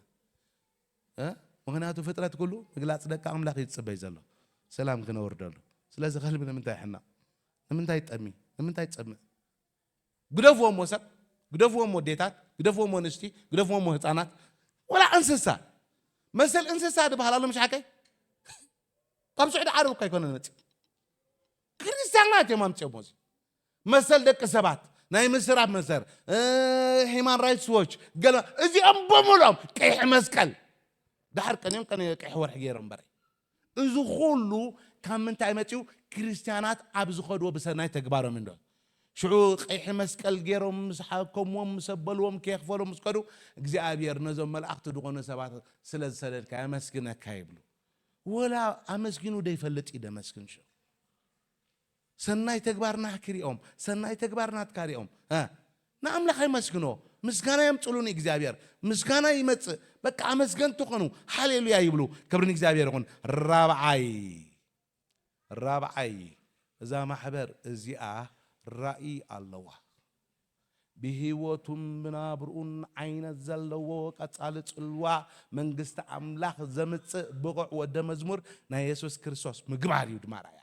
እ? ምኽንያቱ ፍጥረት ኩሉ ምግላጽ ደቂ ኣምላኽ እዩ ዝጽበይ ዘሎ። ሰላም ክነወርደሉ። ስለዚ ከልቢ ንምንታይ ይሕናቕ? ንምንታይ ይጠሚ? ንምንታይ ይጸምእ? ግደፍዎ እሞ ሰብ፣ ግደፍዎ እሞ ኣዴታት፣ ግደፍዎ እሞ ኣንስቲ፣ ግደፍዎ እሞ ህፃናት፣ ወላ እንስሳ። መሰል እንስሳ ዝበሃል ኣሎ ምሽ ሓቀይ? ካብ ስዑዲ ዓረብ እኮ ኣይኮነን መፂኡ። ክርስትያናት እዮም ኣምፅኦሞ እዚ። መሰል ደቂ ሰባት፣ ናይ ምስራብ መሰር፣ እ፣ ሂማን ራይትስ ዎች፣ ገለ እዚኦም ብምልኦም ቀይሕ መስቀል። ደሓር ቀንዮም ቀን ቀይሕ ወርሒ ገይሮም በረይ። እዚ ኩሉ ካብ ምንታይ መፂኡ? ክርስትያናት ኣብ ዝኸድዎ ብሰናይ ተግባሮም እንዶ። ሽዑ ቀይሕ መስቀል ገይሮም ምስ ሓከምዎም፣ ምስ ኣበልዎም፣ ከየኽፈሎም ምስ ከዱ፣ እግዚኣብሔር ነዞም መላእኽቲ ዝኾኑ ሰባት ስለ ዝሰደድካ የመስግነካ ይብሉ። ወላ ኣመስጊኑ ደይፈልጥ እዩ ደመስግን ሽዑ። ሰናይ ተግባር ናህኪ ሪኦም፣ ሰናይ ተግባር ናትካ ሪኦም፣ እ፣ ንኣምላኽ የመስግኖ። ምስጋና የምጽሉ ንእግዚኣብሔር። ምስጋና ይመጽእ። በቃ ኣመስገንቲ ኾኑ። ሃሌሉያ ይብሉ። ክብሪ ንእግዚኣብሔር ይኹን። ራብዓይ፣ ራብዓይ፣ እዛ ማሕበር እዚኣ ራእይ ኣለዋ። ብህይወቱን ብናብርኡን ዓይነት ዘለዎ ቀጻሊ ጽልዋ መንግስቲ ኣምላኽ ዘምጽእ ብቑዕ ወደ መዝሙር ናይ የሱስ ክርስቶስ ምግባር እዩ ድማ ራእያ።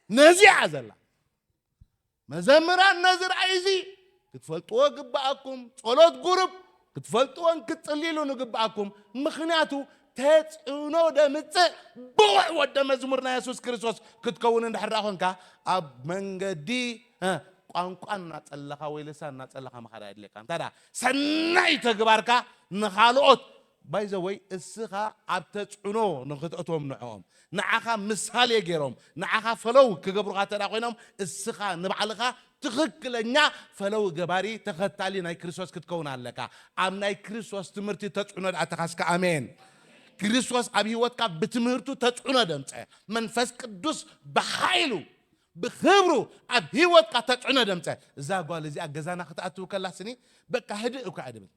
ነዚኣ ዘላ መዘምራን ነዚ ራእይ እዚ ክትፈልጥዎ ግብኣኩም። ጸሎት ጉሩብ ክትፈልጥዎን ክትጽልይሉ ንግብኣኩም። ምኽንያቱ ተጽዕኖ ደምጽእ ብቑዕ ወደ መዝሙር ናይ የሱስ ክርስቶስ ክትከውን እንድሕር ደኣ ኾንካ ኣብ መንገዲ፣ እ፣ ቋንቋ እናጸለኻ ወይ ልሳን እናጸለኻ ምኻድ ኣየድልየካ። እንታይ ደኣ ሰናይ ተግባርካ ንኻልኦት ባይ ዘ ወይ እስኻ ኣብ ተጽዕኖ ንኽትእትዎም ንዕኦም ንዓኻ ምሳሌ ገይሮም ንዓኻ ፈለው ክገብሩኻ እንተ ደኣ ኮይኖም እስኻ ንባዕልኻ ትኽክለኛ ፈለው ገባሪ ተኸታሊ ናይ ክርስቶስ ክትከውን ኣለካ። ኣብ ናይ ክርስቶስ ትምህርቲ ተጽዕኖ ደኣ ተኻስካ። ኣሜን። ክርስቶስ ኣብ ህይወትካ ብትምህርቱ ተጽዕኖ ደምጸ። መንፈስ ቅዱስ ብሓይሉ ብኽብሩ ኣብ ህይወትካ ተጽዕኖ ደምጸ። እዛ ጓል እዚኣ ገዛና ክትኣትው ከላ ስኒ በቃ ህድእ እኳ እያ ድብል።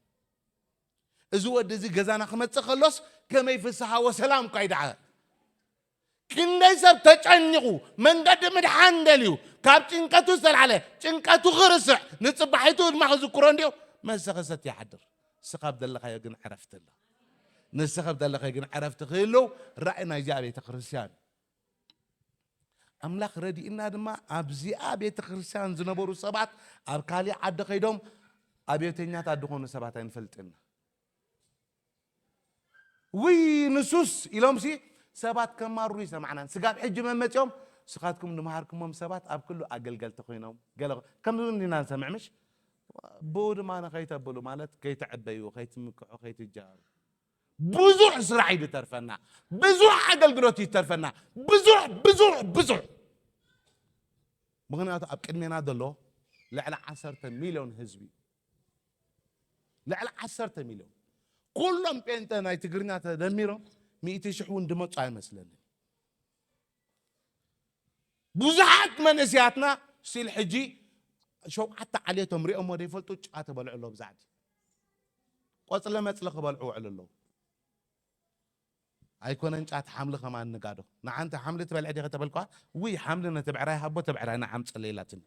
እዚ ወዲ እዚ ገዛና ክመጽእ ከሎስ ከመይ ፍስሃ ወሰላም እኳ ይደዓ። ክንደይ ሰብ ተጨኒቑ መንገዲ ምድሓን ደልዩ ካብ ጭንቀቱ ዝተላዕለ ጭንቀቱ ክርስዕ ንጽባሒቱ ድማ ክዝክሮ እንድዩ። መሰኸሰት ይሓድር። ንስኻ ኣብ ዘለኻዮ ግን ዕረፍቲ ኣሎ። ንስኻ ኣብ ዘለኻዮ ግን ዕረፍቲ ክህልው ራእይ ናይዚኣ ቤተ ክርስቲያን። ኣምላኽ ረዲእና ድማ ኣብዚኣ ቤተ ክርስቲያን ዝነበሩ ሰባት ኣብ ካሊእ ዓዲ ከይዶም ኣብዮተኛታት ዝኾኑ ሰባት ኣይንፈልጥና። ውይ ንሱስ ኢሎምሲ ሰባት ከማሩ ይሰማዕናን ስጋብ ሕጂ መመፂኦም ንስኻትኩም ዝመሃርኩሞም ሰባት ኣብ ኩሉ ኣገልገልቲ ኮይኖም ገለ ከምዚ እውን ኢና ንሰምዕ ምሽ ብኡ ድማ ንኸይተብሉ ማለት ከይትዕበዩ ከይትምክሑ ከይትጃሃሩ ብዙሕ ስራሕ እዩ ዝተርፈና። ብዙሕ ኣገልግሎት እዩ ዝተርፈና። ብዙሕ ብዙሕ ብዙሕ ምኽንያቱ ኣብ ቅድሜና ዘሎ ልዕሊ ዓሰርተ ሚልዮን ህዝቢ እዩ። ልዕሊ ዓሰርተ ሚልዮን ኩሎም ጴንጠ ናይ ትግርኛ ተደሚሮም ሚእቲ ሽሕ እውን ድመፁ ኣይመስለንን። ብዙሓት መንእስያትና ስቲል ሕጂ ሸውዓተ ዓሌቶም ሪኦሞ ዘይፈልጡ ጫት ይበልዑ ኣለዉ። ብዛዕዲ ቆጽለ መጽለ ክበልዑ ውዕሉ ኣለዉ። ኣይኮነን ጫት፣ ሓምሊ ከማን ንጋዶ። ንዓንቲ ሓምሊ ትበልዒ ዲኺ ተበልኳ፣ ውይ ሓምሊ ነቲ ብዕራይ ሃቦ፣ እቲ ብዕራይ ንዓም ጸለ ኢላትኒ።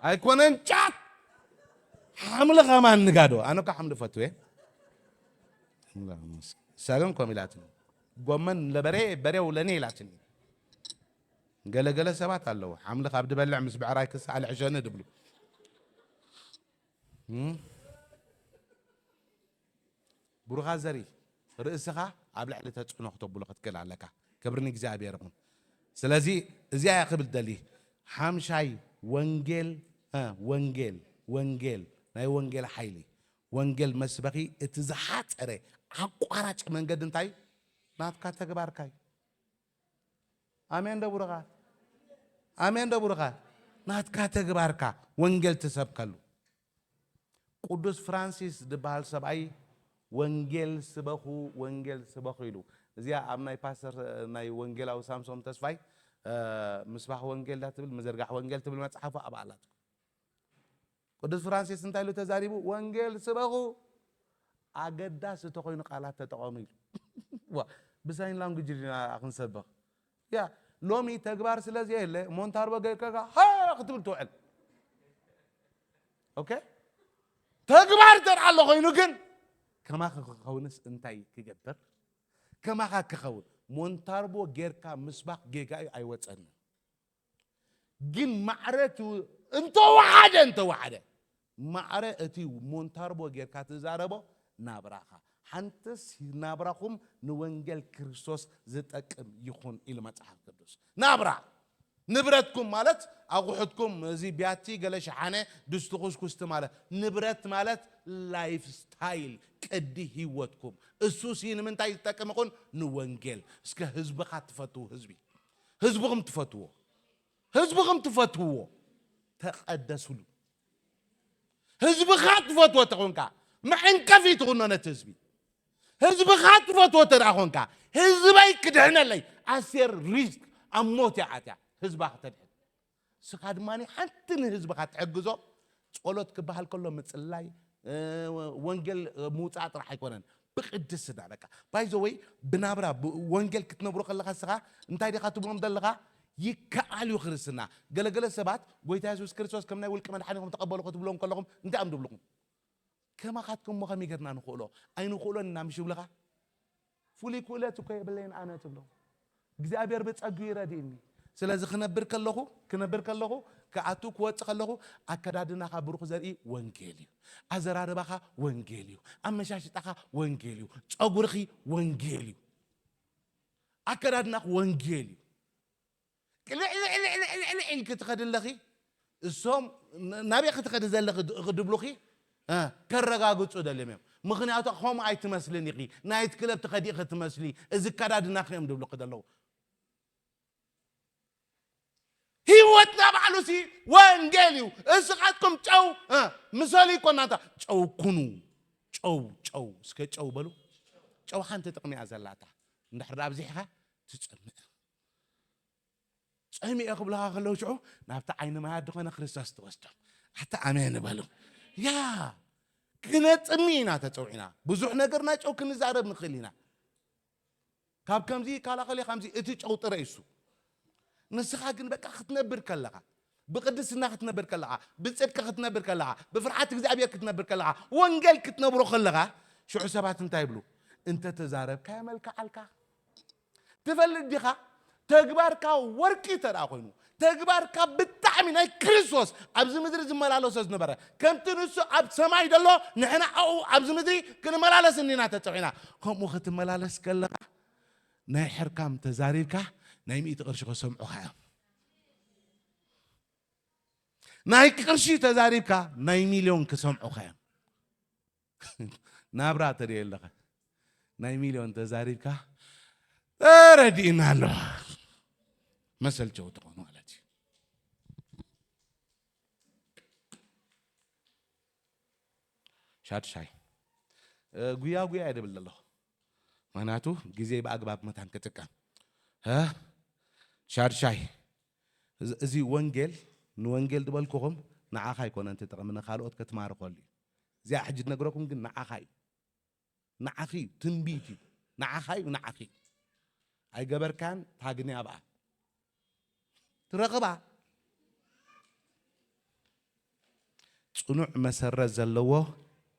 ኣይኮነን ጫት፣ ሓምሊ ከማን ንጋዶ። ኣነ እኮ ሓምሊ ፈትው እየ። እሳ ግን ከም ኢላትኒ፣ ጎመን ለበሬ በሬው ለኔ ኢላትኒ። ገለገለ ሰባት ኣለዉ፣ ሓምሊ ካብ ድበልዕ ምስ ብዕራይ ክሰኣል ሕሸኒ ድብሉ። እም? ብሩኻ ዘሪ፣ ርእስኻ ኣብ ልዕሊ ተጽዕኖ ክተብሎ ክትክእል ኣለካ። ክብሪ ንእግዚኣብሔር ይኹን። ስለዚ እዚኣ እያ ክብል ደሊ፣ ሓምሻይ ወንጌል፣ እ፣ ወንጌል፣ ወንጌል፣ ናይ ወንጌል ሓይሊ፣ ወንጌል መስበኺ እቲ ዝሓጸረ ኣቋራጭ መንገዲ እንታይ እዩ? ናትካ ተግባርካ እዩ። ኣሜን ዶ ብሩኻት? ኣሜን ዶ ብሩኻት? ናትካ ተግባርካ ወንጌል ትሰብከሉ። ቅዱስ ፍራንሲስ ዝበሃል ሰብኣይ ወንጌል ስበኹ፣ ወንጌል ስበኹ ኢሉ። እዚኣ ኣብ ናይ ፓስተር፣ ናይ ወንጌላዊ ሳምሶም ተስፋይ፣ እ፣ ምስባኽ ወንጌል ዳ ትብል፣ ምዝርጋሕ ወንጌል ትብል መጽሓፉ ኣብኣ ኣላትኩም። ቅዱስ ፍራንሲስ እንታይ ኢሉ ተዛሪቡ? ወንጌል ስበኹ፣ ኣገዳሲ እንተኾይኑ ቃላት ተጠቐሙ ኢሉ። ዋ፣ ብሳይን ላንጉጅ ዲና ክንሰብኽ? ያ፣ ሎሚ ተግባር ስለ ዘየለ ሞንታርቦ ጌርካ ሃ ክትብል ትውዕል። ኦኬ? ተግባር እንተ ደኣ ኣሎ ኮይኑ ግን ከማኻ ክኸውንስ እንታይ ክገብር? ከማኻ ክኸውን። ሞንታርቦ ጌርካ ምስባኽ ጌጋ እዩ፣ ኣይወጸንን። ግን ማዕረ እቲ እንተወሓደ፣ እንተወሓደ ማዕረ እቲ ሞንታርቦ ጌርካ ትዛረቦ ናብራኻ። ሓንትስ ናብራኹም ንወንጌል ክርስቶስ ዝጠቅም ይኹን ኢሉ መጽሓፍ ቅዱስ። ናብራ ንብረትኩም ማለት ኣቑሑትኩም፣ እዚ ቢያቲ፣ ገለ ሸሓነ፣ ድስቲ፣ ኩስኩስቲ ማለት ንብረት ማለት ላይፍ ስታይል፣ ቅዲ ህይወትኩም። እሱሲ ንምንታይ ዝጠቅም ይኹን? ንወንጌል። እስከ ህዝብኻ ትፈትው ህዝቢ፣ ህዝብኹም ትፈትዎ፣ ህዝብኹም ትፈትውዎ፣ ተቐደሱሉ። ህዝብኻ ትፈትዎ ተኾንካ፣ መዐንቀፊ ትኹኖ ነቲ ህዝቢ። ህዝብኻ ትፈትዎ ተደኣ ኾንካ፣ ህዝበይ ክድሕነለይ፣ ኣስቴር ሪስክ ኣብ ሞት እያ ኣትያ፣ ህዝባ ከተድሕን። ንስኻ ድማ ሓንቲ ንህዝብኻ ትሕግዞ፣ ጸሎት ክበሃል ከሎ ምጽላይ፣ እ፣ ወንጌል ምውጻእ ጥራሕ ኣይኮነን፣ ብቅድስና በቃ። ባይ ዘ ወይ ብናብራ ብ-፣ ወንጌል ክትነብሮ ከለኻ ንስኻ እንታይ ዲኻ ትብሎም ዘለኻ? ይከኣል እዩ ክርስትና። ገለገለ ሰባት ጎይታ የሱስ ክርስቶስ ከም ናይ ውልቂ መድሓኒኹም ተቐበሉ ክትብሎም ከለኹም እንታይ እዮም ዝብልኹም? ከማኻትኩም እሞ ከመይ ጌርና ንኽእሎ? ኣይንኽእሎን ኢና ምሽ ይብልኻ? ፍሉይ ክእለት እኮ የብለይን ኣነ ትብሎ። እግዚኣብሔር ብጸግኡ ይረድእኒ። ስለዚ ክነብር ከለኹ፣ ክነብር ከለኹ፣ ክኣቱ ክወጽእ ከለኹ ኣከዳድናኻ ብሩኽ ዘርኢ ወንጌል እዩ። ኣዘራርባኻ ወንጌል እዩ። ኣመሻሽጣኻ ወንጌል እዩ። ጸጉርኺ ወንጌል እዩ። ኣከዳድናኺ ወንጌል እዩ። ቅልዕልዕልዕልዕልዕ ኢልኪ ትኸዲ ኣለኺ። እሶም ን-፣ ናበይ ክትኸዲ ዘለኺ ድ-፣ ክድብሉኺ፣ እ፣ ከረጋግጹ ደልዮም እዮም። ምኽንያቱ ከምኡ ኣይትመስልን ኢኺ። ናይት ክለብ ትኸዲ ኢኺ ትመስሊ። እዚ ኣከዳድናኺ እዮም ድብሉኺ ደለዉ። ህይወትና ባዕሉሲ ወንጌል እዩ። እስኻትኩም ጨው፣ እ፣ ምሰሉ ይኮና እንታ ጨው ኩኑ። ጨው፣ ጨው፣ እስከ ጨው በሉ። ጨው ሓንቲ ጥቕሚ እያ ዘላታ። እንድሕር ኣብዚሕኻ ትጸምእ። ጸሚኤ ክብልኻ ከለዉ ሽዑ ናብቲ ዓይኒ ማያት ዝኾነ ክርስቶስ ትወስዶም። ኣታ ኣሜን በሉ። ያ፣ ክነጽሚ ኢና ተጸዊዕና። ብዙሕ ነገርና ጨው ክንዛረብ ንኽእል ኢና። ካብ ከምዚ ይከላኸል እዩ፣ ከምዚ እቲ ጨው ጥረ እዩ እሱ። ንስኻ ግን በቃ ክትነብር ከለኻ፣ ብቅድስና ክትነብር ከለኻ፣ ብጽድቂ ክትነብር ከለኻ፣ ብፍርሓት እግዚኣብሔር ክትነብር ከለኻ፣ ወንጌል ክትነብሮ ከለኻ፣ ሽዑ ሰባት እንታይ ይብሉ? እንተ ተዛረብካዮ መልክዓልካ። ትፈልጥ ዲኻ? ተግባርካ ወርቂ እንተ ደኣ ኮይኑ፣ ተግባርካ ብጣዕሚ ናይ ክርስቶስ ኣብዚ ምድሪ ዝመላለሶ ዝነበረ፣ ከምቲ ንሱ ኣብ ሰማይ ዘሎ፣ ንሕና ኣብኡ ኣብዚ ምድሪ ክንመላለስ እኒና ተጸዊዕና። ከምኡ ክትመላለስ ከለኻ፣ ናይ ሕርካም ተዛሪብካ፣ ናይ ሚእቲ ቅርሺ ክሰምዑኻ እዮም። ናይ ቅርሺ ተዛሪብካ፣ ናይ ሚልዮን ክሰምዑኻ እዮም። ናብራ ተሪኦ ኣለኻ። ናይ ሚልዮን ተዛሪብካ፣ ተረዲእና ኣሎ። መሰልቸው ትኾኑ ማለት እዩ። ሻድሻይ፣ እ፣ ጉያ ጉያ እየ ድብል ዘለኹ። ምኽንያቱ ግዜ ብኣግባብ መታን ክጥቀም። እ? ሻድሻይ፣ እዚ ወንጌል ንወንጌል ዝበልኩኹም ንዓኻ ኣይኮነን ትጠቕሚ፣ ንኻልኦት ክትማርኸሉ እዩ። እዚኣ ሕጂ ዝነግረኩም ግን ንዓኻ እዩ። ንዓኺ እዩ፣ ትንቢት እዩ። ንዓኻ እዩ፣ ንዓኺ እዩ። ኣይገበርካን ታግኒ ኣብኣ ትረኽባ። ጽኑዕ መሰረት ዘለዎ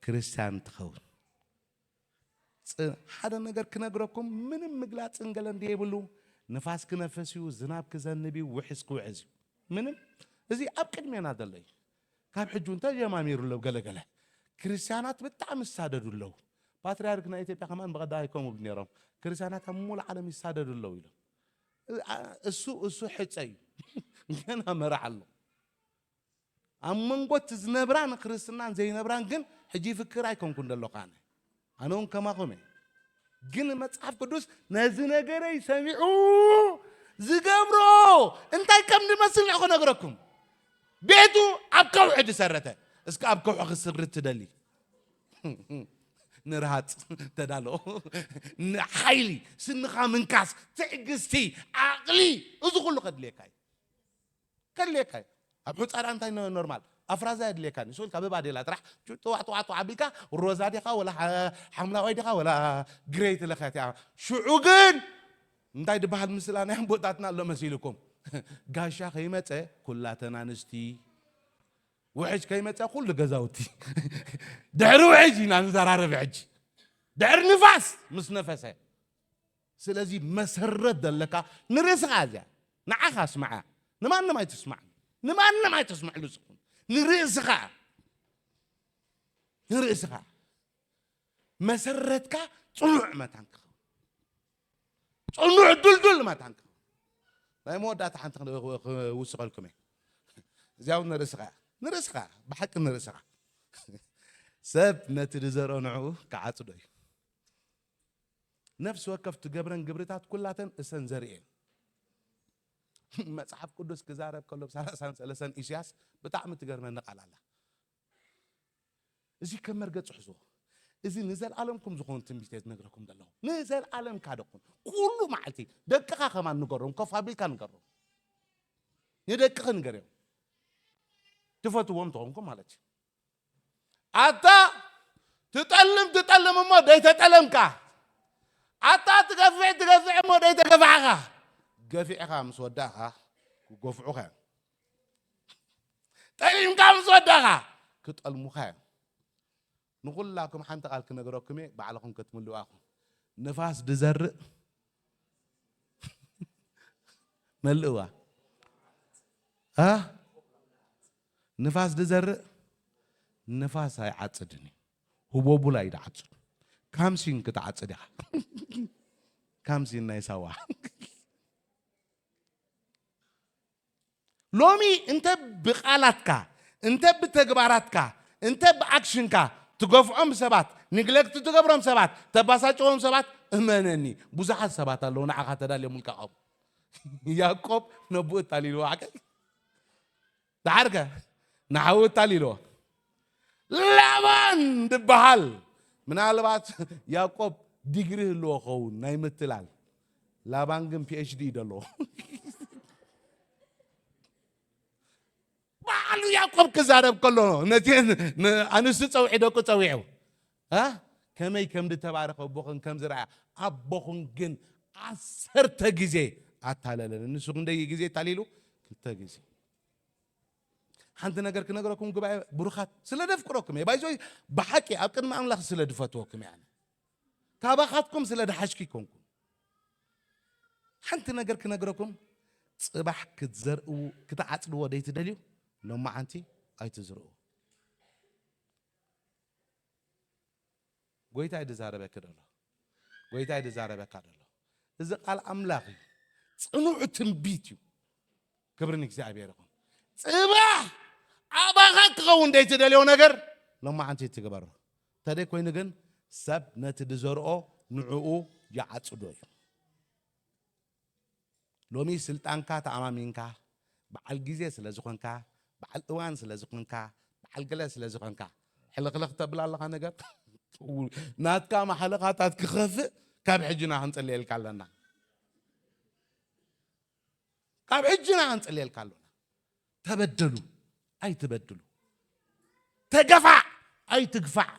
ክርስትያን ትኸውን። ሓደ ነገር ክነግረኩም፣ ምንም ምግላጽን ገለን ዘይብሉ፣ ንፋስ ክነፍስ እዩ፣ ዝናብ ክዘንብ እዩ፣ ውሕስ ክውሕዝ እዩ። ምንም፣ እዚ ኣብ ቅድሜና ዘሎ እዩ። ካብ ሕጂ እውን ተጀማሚሩ ኣሎ። ገለገለ ክርስትያናት ብጣዕሚ ይሳደዱ ኣለዉ። ፓትርያርክ ናይ ኢትዮጵያ ከማን ብቐዳማይ ከምኡ ነይሮም፣ ክርስትያናት ኣብ ሙሉ ዓለም ይሳደዱ ኣለዉ ኢሎም። እሱ እሱ ሕጸ እዩ። ገና መራሕ ኣሎ። ኣብ መንጎ እቲ ዝነብራን ክርስትናን ዘይነብራን ግን ሕጂ ይፍክር ኣይኮንኩን ዘለኹ ኣነ። ኣነ እውን ከማኹም እየ። ግን መጽሓፍ ቅዱስ ነዚ ነገረይ ሰሚዑ ዝገብሮ እንታይ ከም ዝመስል ንዑ ክነግረኩም። ቤቱ ኣብ ከውሒ ዝሰረተ። እስከ ኣብ ከውሒ ክስርት ትደሊ? ንርሃጽ ተዳሎ። ንሓይሊ፣ ስንኻ ምንካስ፣ ትዕግስቲ፣ ዓቕሊ፣ እዚ ኩሉ ከድልየካ እዩ። ከድልየካ እዩ። ኣብ ሑጻ ደኣ እንታይ ኖ-፣ ኖርማል ኣፍራዛ የድልየካ። ንሱ ኢልካ ብባዴላ ጥራሕ ጩ-፣ ጥዋዕ፣ ጥዋዕ፣ ጥዋዕ ኣቢልካ ሮዛ ዲኻ ወላ ሓ-፣ ሓምላዋይ ዲኻ ወላ ግሬይ ትለኽያ እቲኣ። ሽዑ ግን እንታይ ድበሃል ምስላ ናይ ኣቦታትና ኣሎ መሲልኩም? ጋሻ ከይመጸ ኩላተን ኣንስቲ፣ ውሕጅ ከይመጸ ኩሉ ገዛውቲ። ድሕሪ ውሕጅ ኢና ንዘራረብ ሕጂ። ድሕሪ ንፋስ ምስ ነፈሰ። ስለዚ መሰረት ዘለካ ንርእስኻ እዚኣ። ንዓኻ ስምዓ። ንማንም ኣይትስማዕ። ንማንም ኣይተስምዕሉ ዝኹን። ንርእስኻ። ንርእስኻ። መሰረትካ ጽኑዕ መታን ክኸውን። ጽኑዕ ድልዱል መታን ክኸውን። ናይ መወዳእታ ሓንቲ ክን-፣ ክውስኸልኩም እየ። እዚኣ እውን ንርእስኻ እያ። ንርእስኻ እያ። ብሓቂ ንርእስኻ። ሰብ ነቲ ዝዘርኦ ንዕኡ ክዓጽዶ እዩ። ነፍሲ ወከፍ ትገብረን ግብርታት ኩላተን እሰን ዘርእየን። መጽሓፍ ቅዱስ ክዛረብ ከሎ ብ ሰላሳን ሰለስተን ኢሳያስ ብጣዕሚ ትገርመኒ ቃል ኣላ። እዚ ከም መርገጽ ሕዝዎ። እዚ ንዘለኣለምኩም ዝኾን ትንቢት እየ ዝነግረኩም ዘለኹ። ንዘለኣለምካ ደኹም። ኩሉ መዓልቲ ደቅኻ ከማን ንገሮም፣ ኮፍ ኣቢልካ ንገሮም። ንደቅኺ ንገርዮም። ትፈትዎም ተኾንኩም ማለት እዩ። ኣታ ትጠልም ትጠልም እሞ ደይተጠለምካ። ኣታ ትገፍዕ ትገፍዕ እሞ ደይተገፋዕኻ። ገፊዕኻ ምስ ወዳእኻ ክገፍዑኻ እዮም። ጠሊምካ ምስ ወዳእኻ ክጠልሙኻ እዮም። ንኹላኩም ሓንቲ ቃል ክነግረኩም እየ፣ ባዕልኹም ክትምልእዋ ኢኹም። ንፋስ ድዘርእ መልእዋ። አ? ንፋስ ድዘርእ ንፋስ ኣይዓጽድን እዩ። ህቦቡላ እዩ ድዓጽድ። ካምሲን ክትዓጽድ ኢኻ። ካምሲን ናይ ሳዋ። ሎሚ እንተ ብቓላትካ፣ እንተ ብተግባራትካ፣ እንተ ብኣክሽንካ ትገፍዖም ሰባት፣ ንግለክት ትገብሮም ሰባት፣ ተባሳጭዎም ሰባት፣ እመነኒ፣ ብዙሓት ሰባት ኣለዉ ንዓኻ ተዳልዮምልካ ቐሙ። ያዕቆብ ነቦኡ እታሊልዎ ዓቀ-፣ ደሓርከ ንሓዉ እታሊልዎ። ላባን ድበሃል። ምናልባት ያዕቆብ ዲግሪ ህልዎ ኸውን ናይ ምትላል። ላባን ግን ፒ ኤች ዲ እዩ ዘለዎ። ባዕሉ ያዕቆብ ክዛረብ ከሎ ነቲ ን-፣ ኣንስቲ ጸውዒ ደቁ ጸዊዑ። እ? ከመይ ከም ዝተባረኸ ኣቦኽን ከም ዝረኣያ። ኣቦኽን ግን ዓሰርተ ግዜ ኣታለለኒ። ንሱ ክንደይ ግዜ ኣታሊሉ? ክልተ ግዜ። ሓንቲ ነገር ክነግረኩም ጉባኤ ብሩኻት፣ ስለ ደፍቅረኩም እየ። ባይዞይ ብሓቂ ኣብ ቅድሚ ኣምላኽ ስለ ድፈትወኩም እየ ኣነ። ካባኻትኩም ስለ ድሓሽኩ ኣይኮንኩን። ሓንቲ ነገር ክነግረኩም፣ ጽባሕ ክትዘርእዎ፣ ክትዓጽድዎ ደይትደልዩ፣ ሎማዓንቲ ኣይትዝርእዎ። ጎይታ እዩ ዝዛረበኪ ዘሎ። ጎይታ እዩ ዝዛረበካ ዘሎ። እዚ ቃል ኣምላኽ እዩ። ጽኑዕ ትንቢት እዩ። ክብሪ ንእግዚኣብሔር ይኹን። ጽባሕ ኣባኻ ክኸውን ዘይትደልዮ ነገር ሎማዓንቲ ትግበሮ። እንተደይ ኮይኑ ግን ሰብ ነቲ ዝዘርኦ ንዕኡ ይዓጽዶ እዩ። ሎሚ ስልጣንካ ተኣማሚንካ፣ በዓል ግዜ ስለ ዝኾንካ፣ በዓል እዋን ስለ ዝኾንካ፣ በዓል ገለ ስለ ዝኾንካ፣ ሕልኽልኽ ተብል ኣለኻ ነገር። ናትካ ማሕለኻታት ክኸፍእ ካብ ሕጂ ኢና ክንጽልየልካ ኣለና። ካብ ሕጂ ኢና ክንጽልየልካ ኣሎና። ተበደሉ ኣይትበድሉ፣ ተገፋዕ ኣይትግፋዕ፣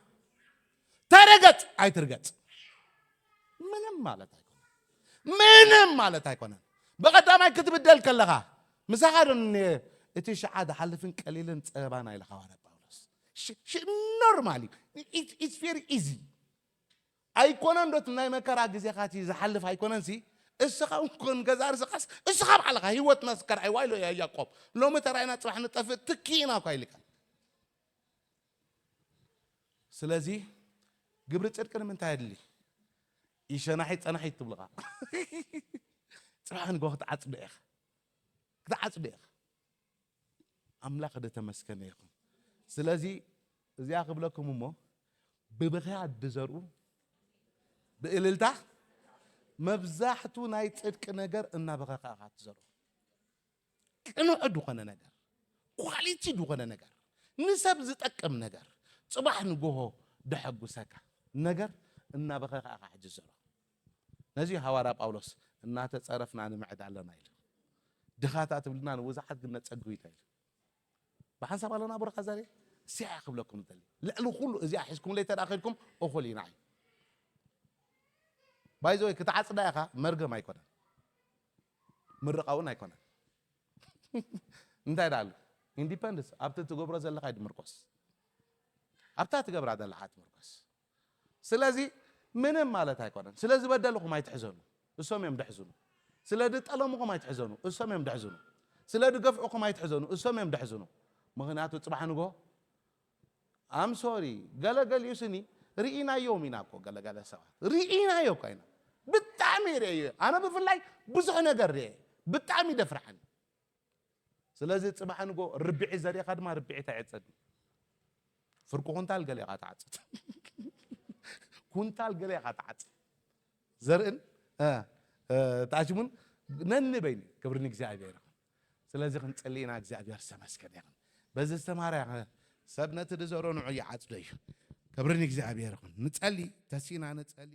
ተረገጽ ኣይትርገጽ። ምንም ማለት ኣይኮነን። ምንም ማለት ኣይኮነን። ብቐዳማይ ክትብደል ከለኻ ምሳኻ ዶ ን-፣ እቲ ሽዓ ዝሓልፍን ቀሊልን ጸበባና ኢለ ሃዋርያ ጳውሎስ። ሽ-፣ ሽ-፣ ኖርማል እዩ። It's very easy። ኣይኮነን ዶ እቲ ናይ መከራ ግዜኻ እቲ ዝሓልፍ ኣይኮነን ሲ? እስኻ እውን ኮን ገዛ ርስኻስ እስኻ ባዕልኻ ህይወት መስከር ኣይዋ ኢሎ ያ ያዕቆብ። ሎሚ ተራይና ጽባሕ ንጠፍእ ትኪ ኢና እኳ ኢልካ። ስለዚ ግብሪ ጽድቂ ንምንታይ የድሊ? ይሸናሒ ጸናሒ ትብልኻ። ጽባሕ ንጎ ክትዓጽዶ ኢኻ። ክትዓጽዶ ኢኻ። ኣምላኽ ዝተመስገነ ይኹን። ስለዚ እዚኣ ክብለኩም እሞ፣ ብብኽያ ድዘርኡ ብእልልታ፣ መብዛሕቱ ናይ ጽድቂ ነገር እናበኸኻ ኢኻ ትዘርኡ። ቅኑዕ ዝኾነ ነገር፣ ኳሊቲ ዝኾነ ነገር፣ ንሰብ ዝጠቅም ነገር፣ ጽባሕ ንጎሆ ደሐጉሰካ ነገር እናበኸኻ ኢኻ ሕጂ ትዘርኡ። ነዚ ሃዋርያ ጳውሎስ እናተጸረፍና ንምዕድ ኣለና ኢሉ። ድኻታት ትብልና ንብዙሓት ግን ነጸግቡ ኢና ኢሉ። ብሓንሳብ ኣለና ቡሩኻ ዛሬ እስያ ክብለኩም ዝደሊ። ልዕሊ ኩሉ እዚኣ ሒዝኩምለይ ተደኣ ከድኩም እኹል ኢና እዩ። ባይዘወይ ክትዓጽዳ ኢኻ መርገም ኣይኮነን። ምርቓ እውን ኣይኮነን። እንታይ ደኣ ኣሎ? ኢንዲፐንደንስ ኣብቲ ትገብሮ ዘለኻ እዩ ድምርኮስ። ኣብታ ትገብራ ዘለኻ ትምርኮስ። ስለዚ ምንም ማለት ኣይኮነን። ስለ ዝበደልኹም ኣይትሕዘኑ፣ እሶም እዮም ደሕዝኑ። ስለ ዝጠለምኹም ኣይትሕዘኑ፣ እሶም እዮም ደሕዝኑ። ስለ ዝገፍዑኹም ኣይትሕዘኑ፣ እሶም እዮም ደሕዝኑ። ምኽንያቱ ጽባሕ ንጎ ኣም ሶሪ ገለገሊኡ ስኒ ርኢናዮም ኢና እኮ ገለገለ ሰባት ርኢናዮ እኮ ኢና። ብጣዕሚ ርእየ ኣነ ብፍላይ ብዙሕ ነገር ርእየ ብጣዕሚ ይደፍርሓኒ። ስለዚ ጽባሕ ንጎ ርብዒ ዘሪእኻ ድማ ርብዒ ተዕጸድ። ፍርቂ ኩንታል ገለ ኢኻ ትዓጽድ። ኩንታል ገለ ኢኻ ትዓጽድ። ዘርእን እ፣ እ፣ ተዓሽሙን ነንበይን ክብሪ ንእግዚኣብሔር ይኹን። ስለዚ ክንጸሊ ኢና እግዚኣብሔር ዝተመስገነ ይኹን። በዚ ዝተማርያ ሰብ ነቲ ዝዘሮ ንዑ ይዓጽዶ እዩ። ክብሪ ንእግዚኣብሔር ይኹን። ንጸሊ ተሲና ንጸሊ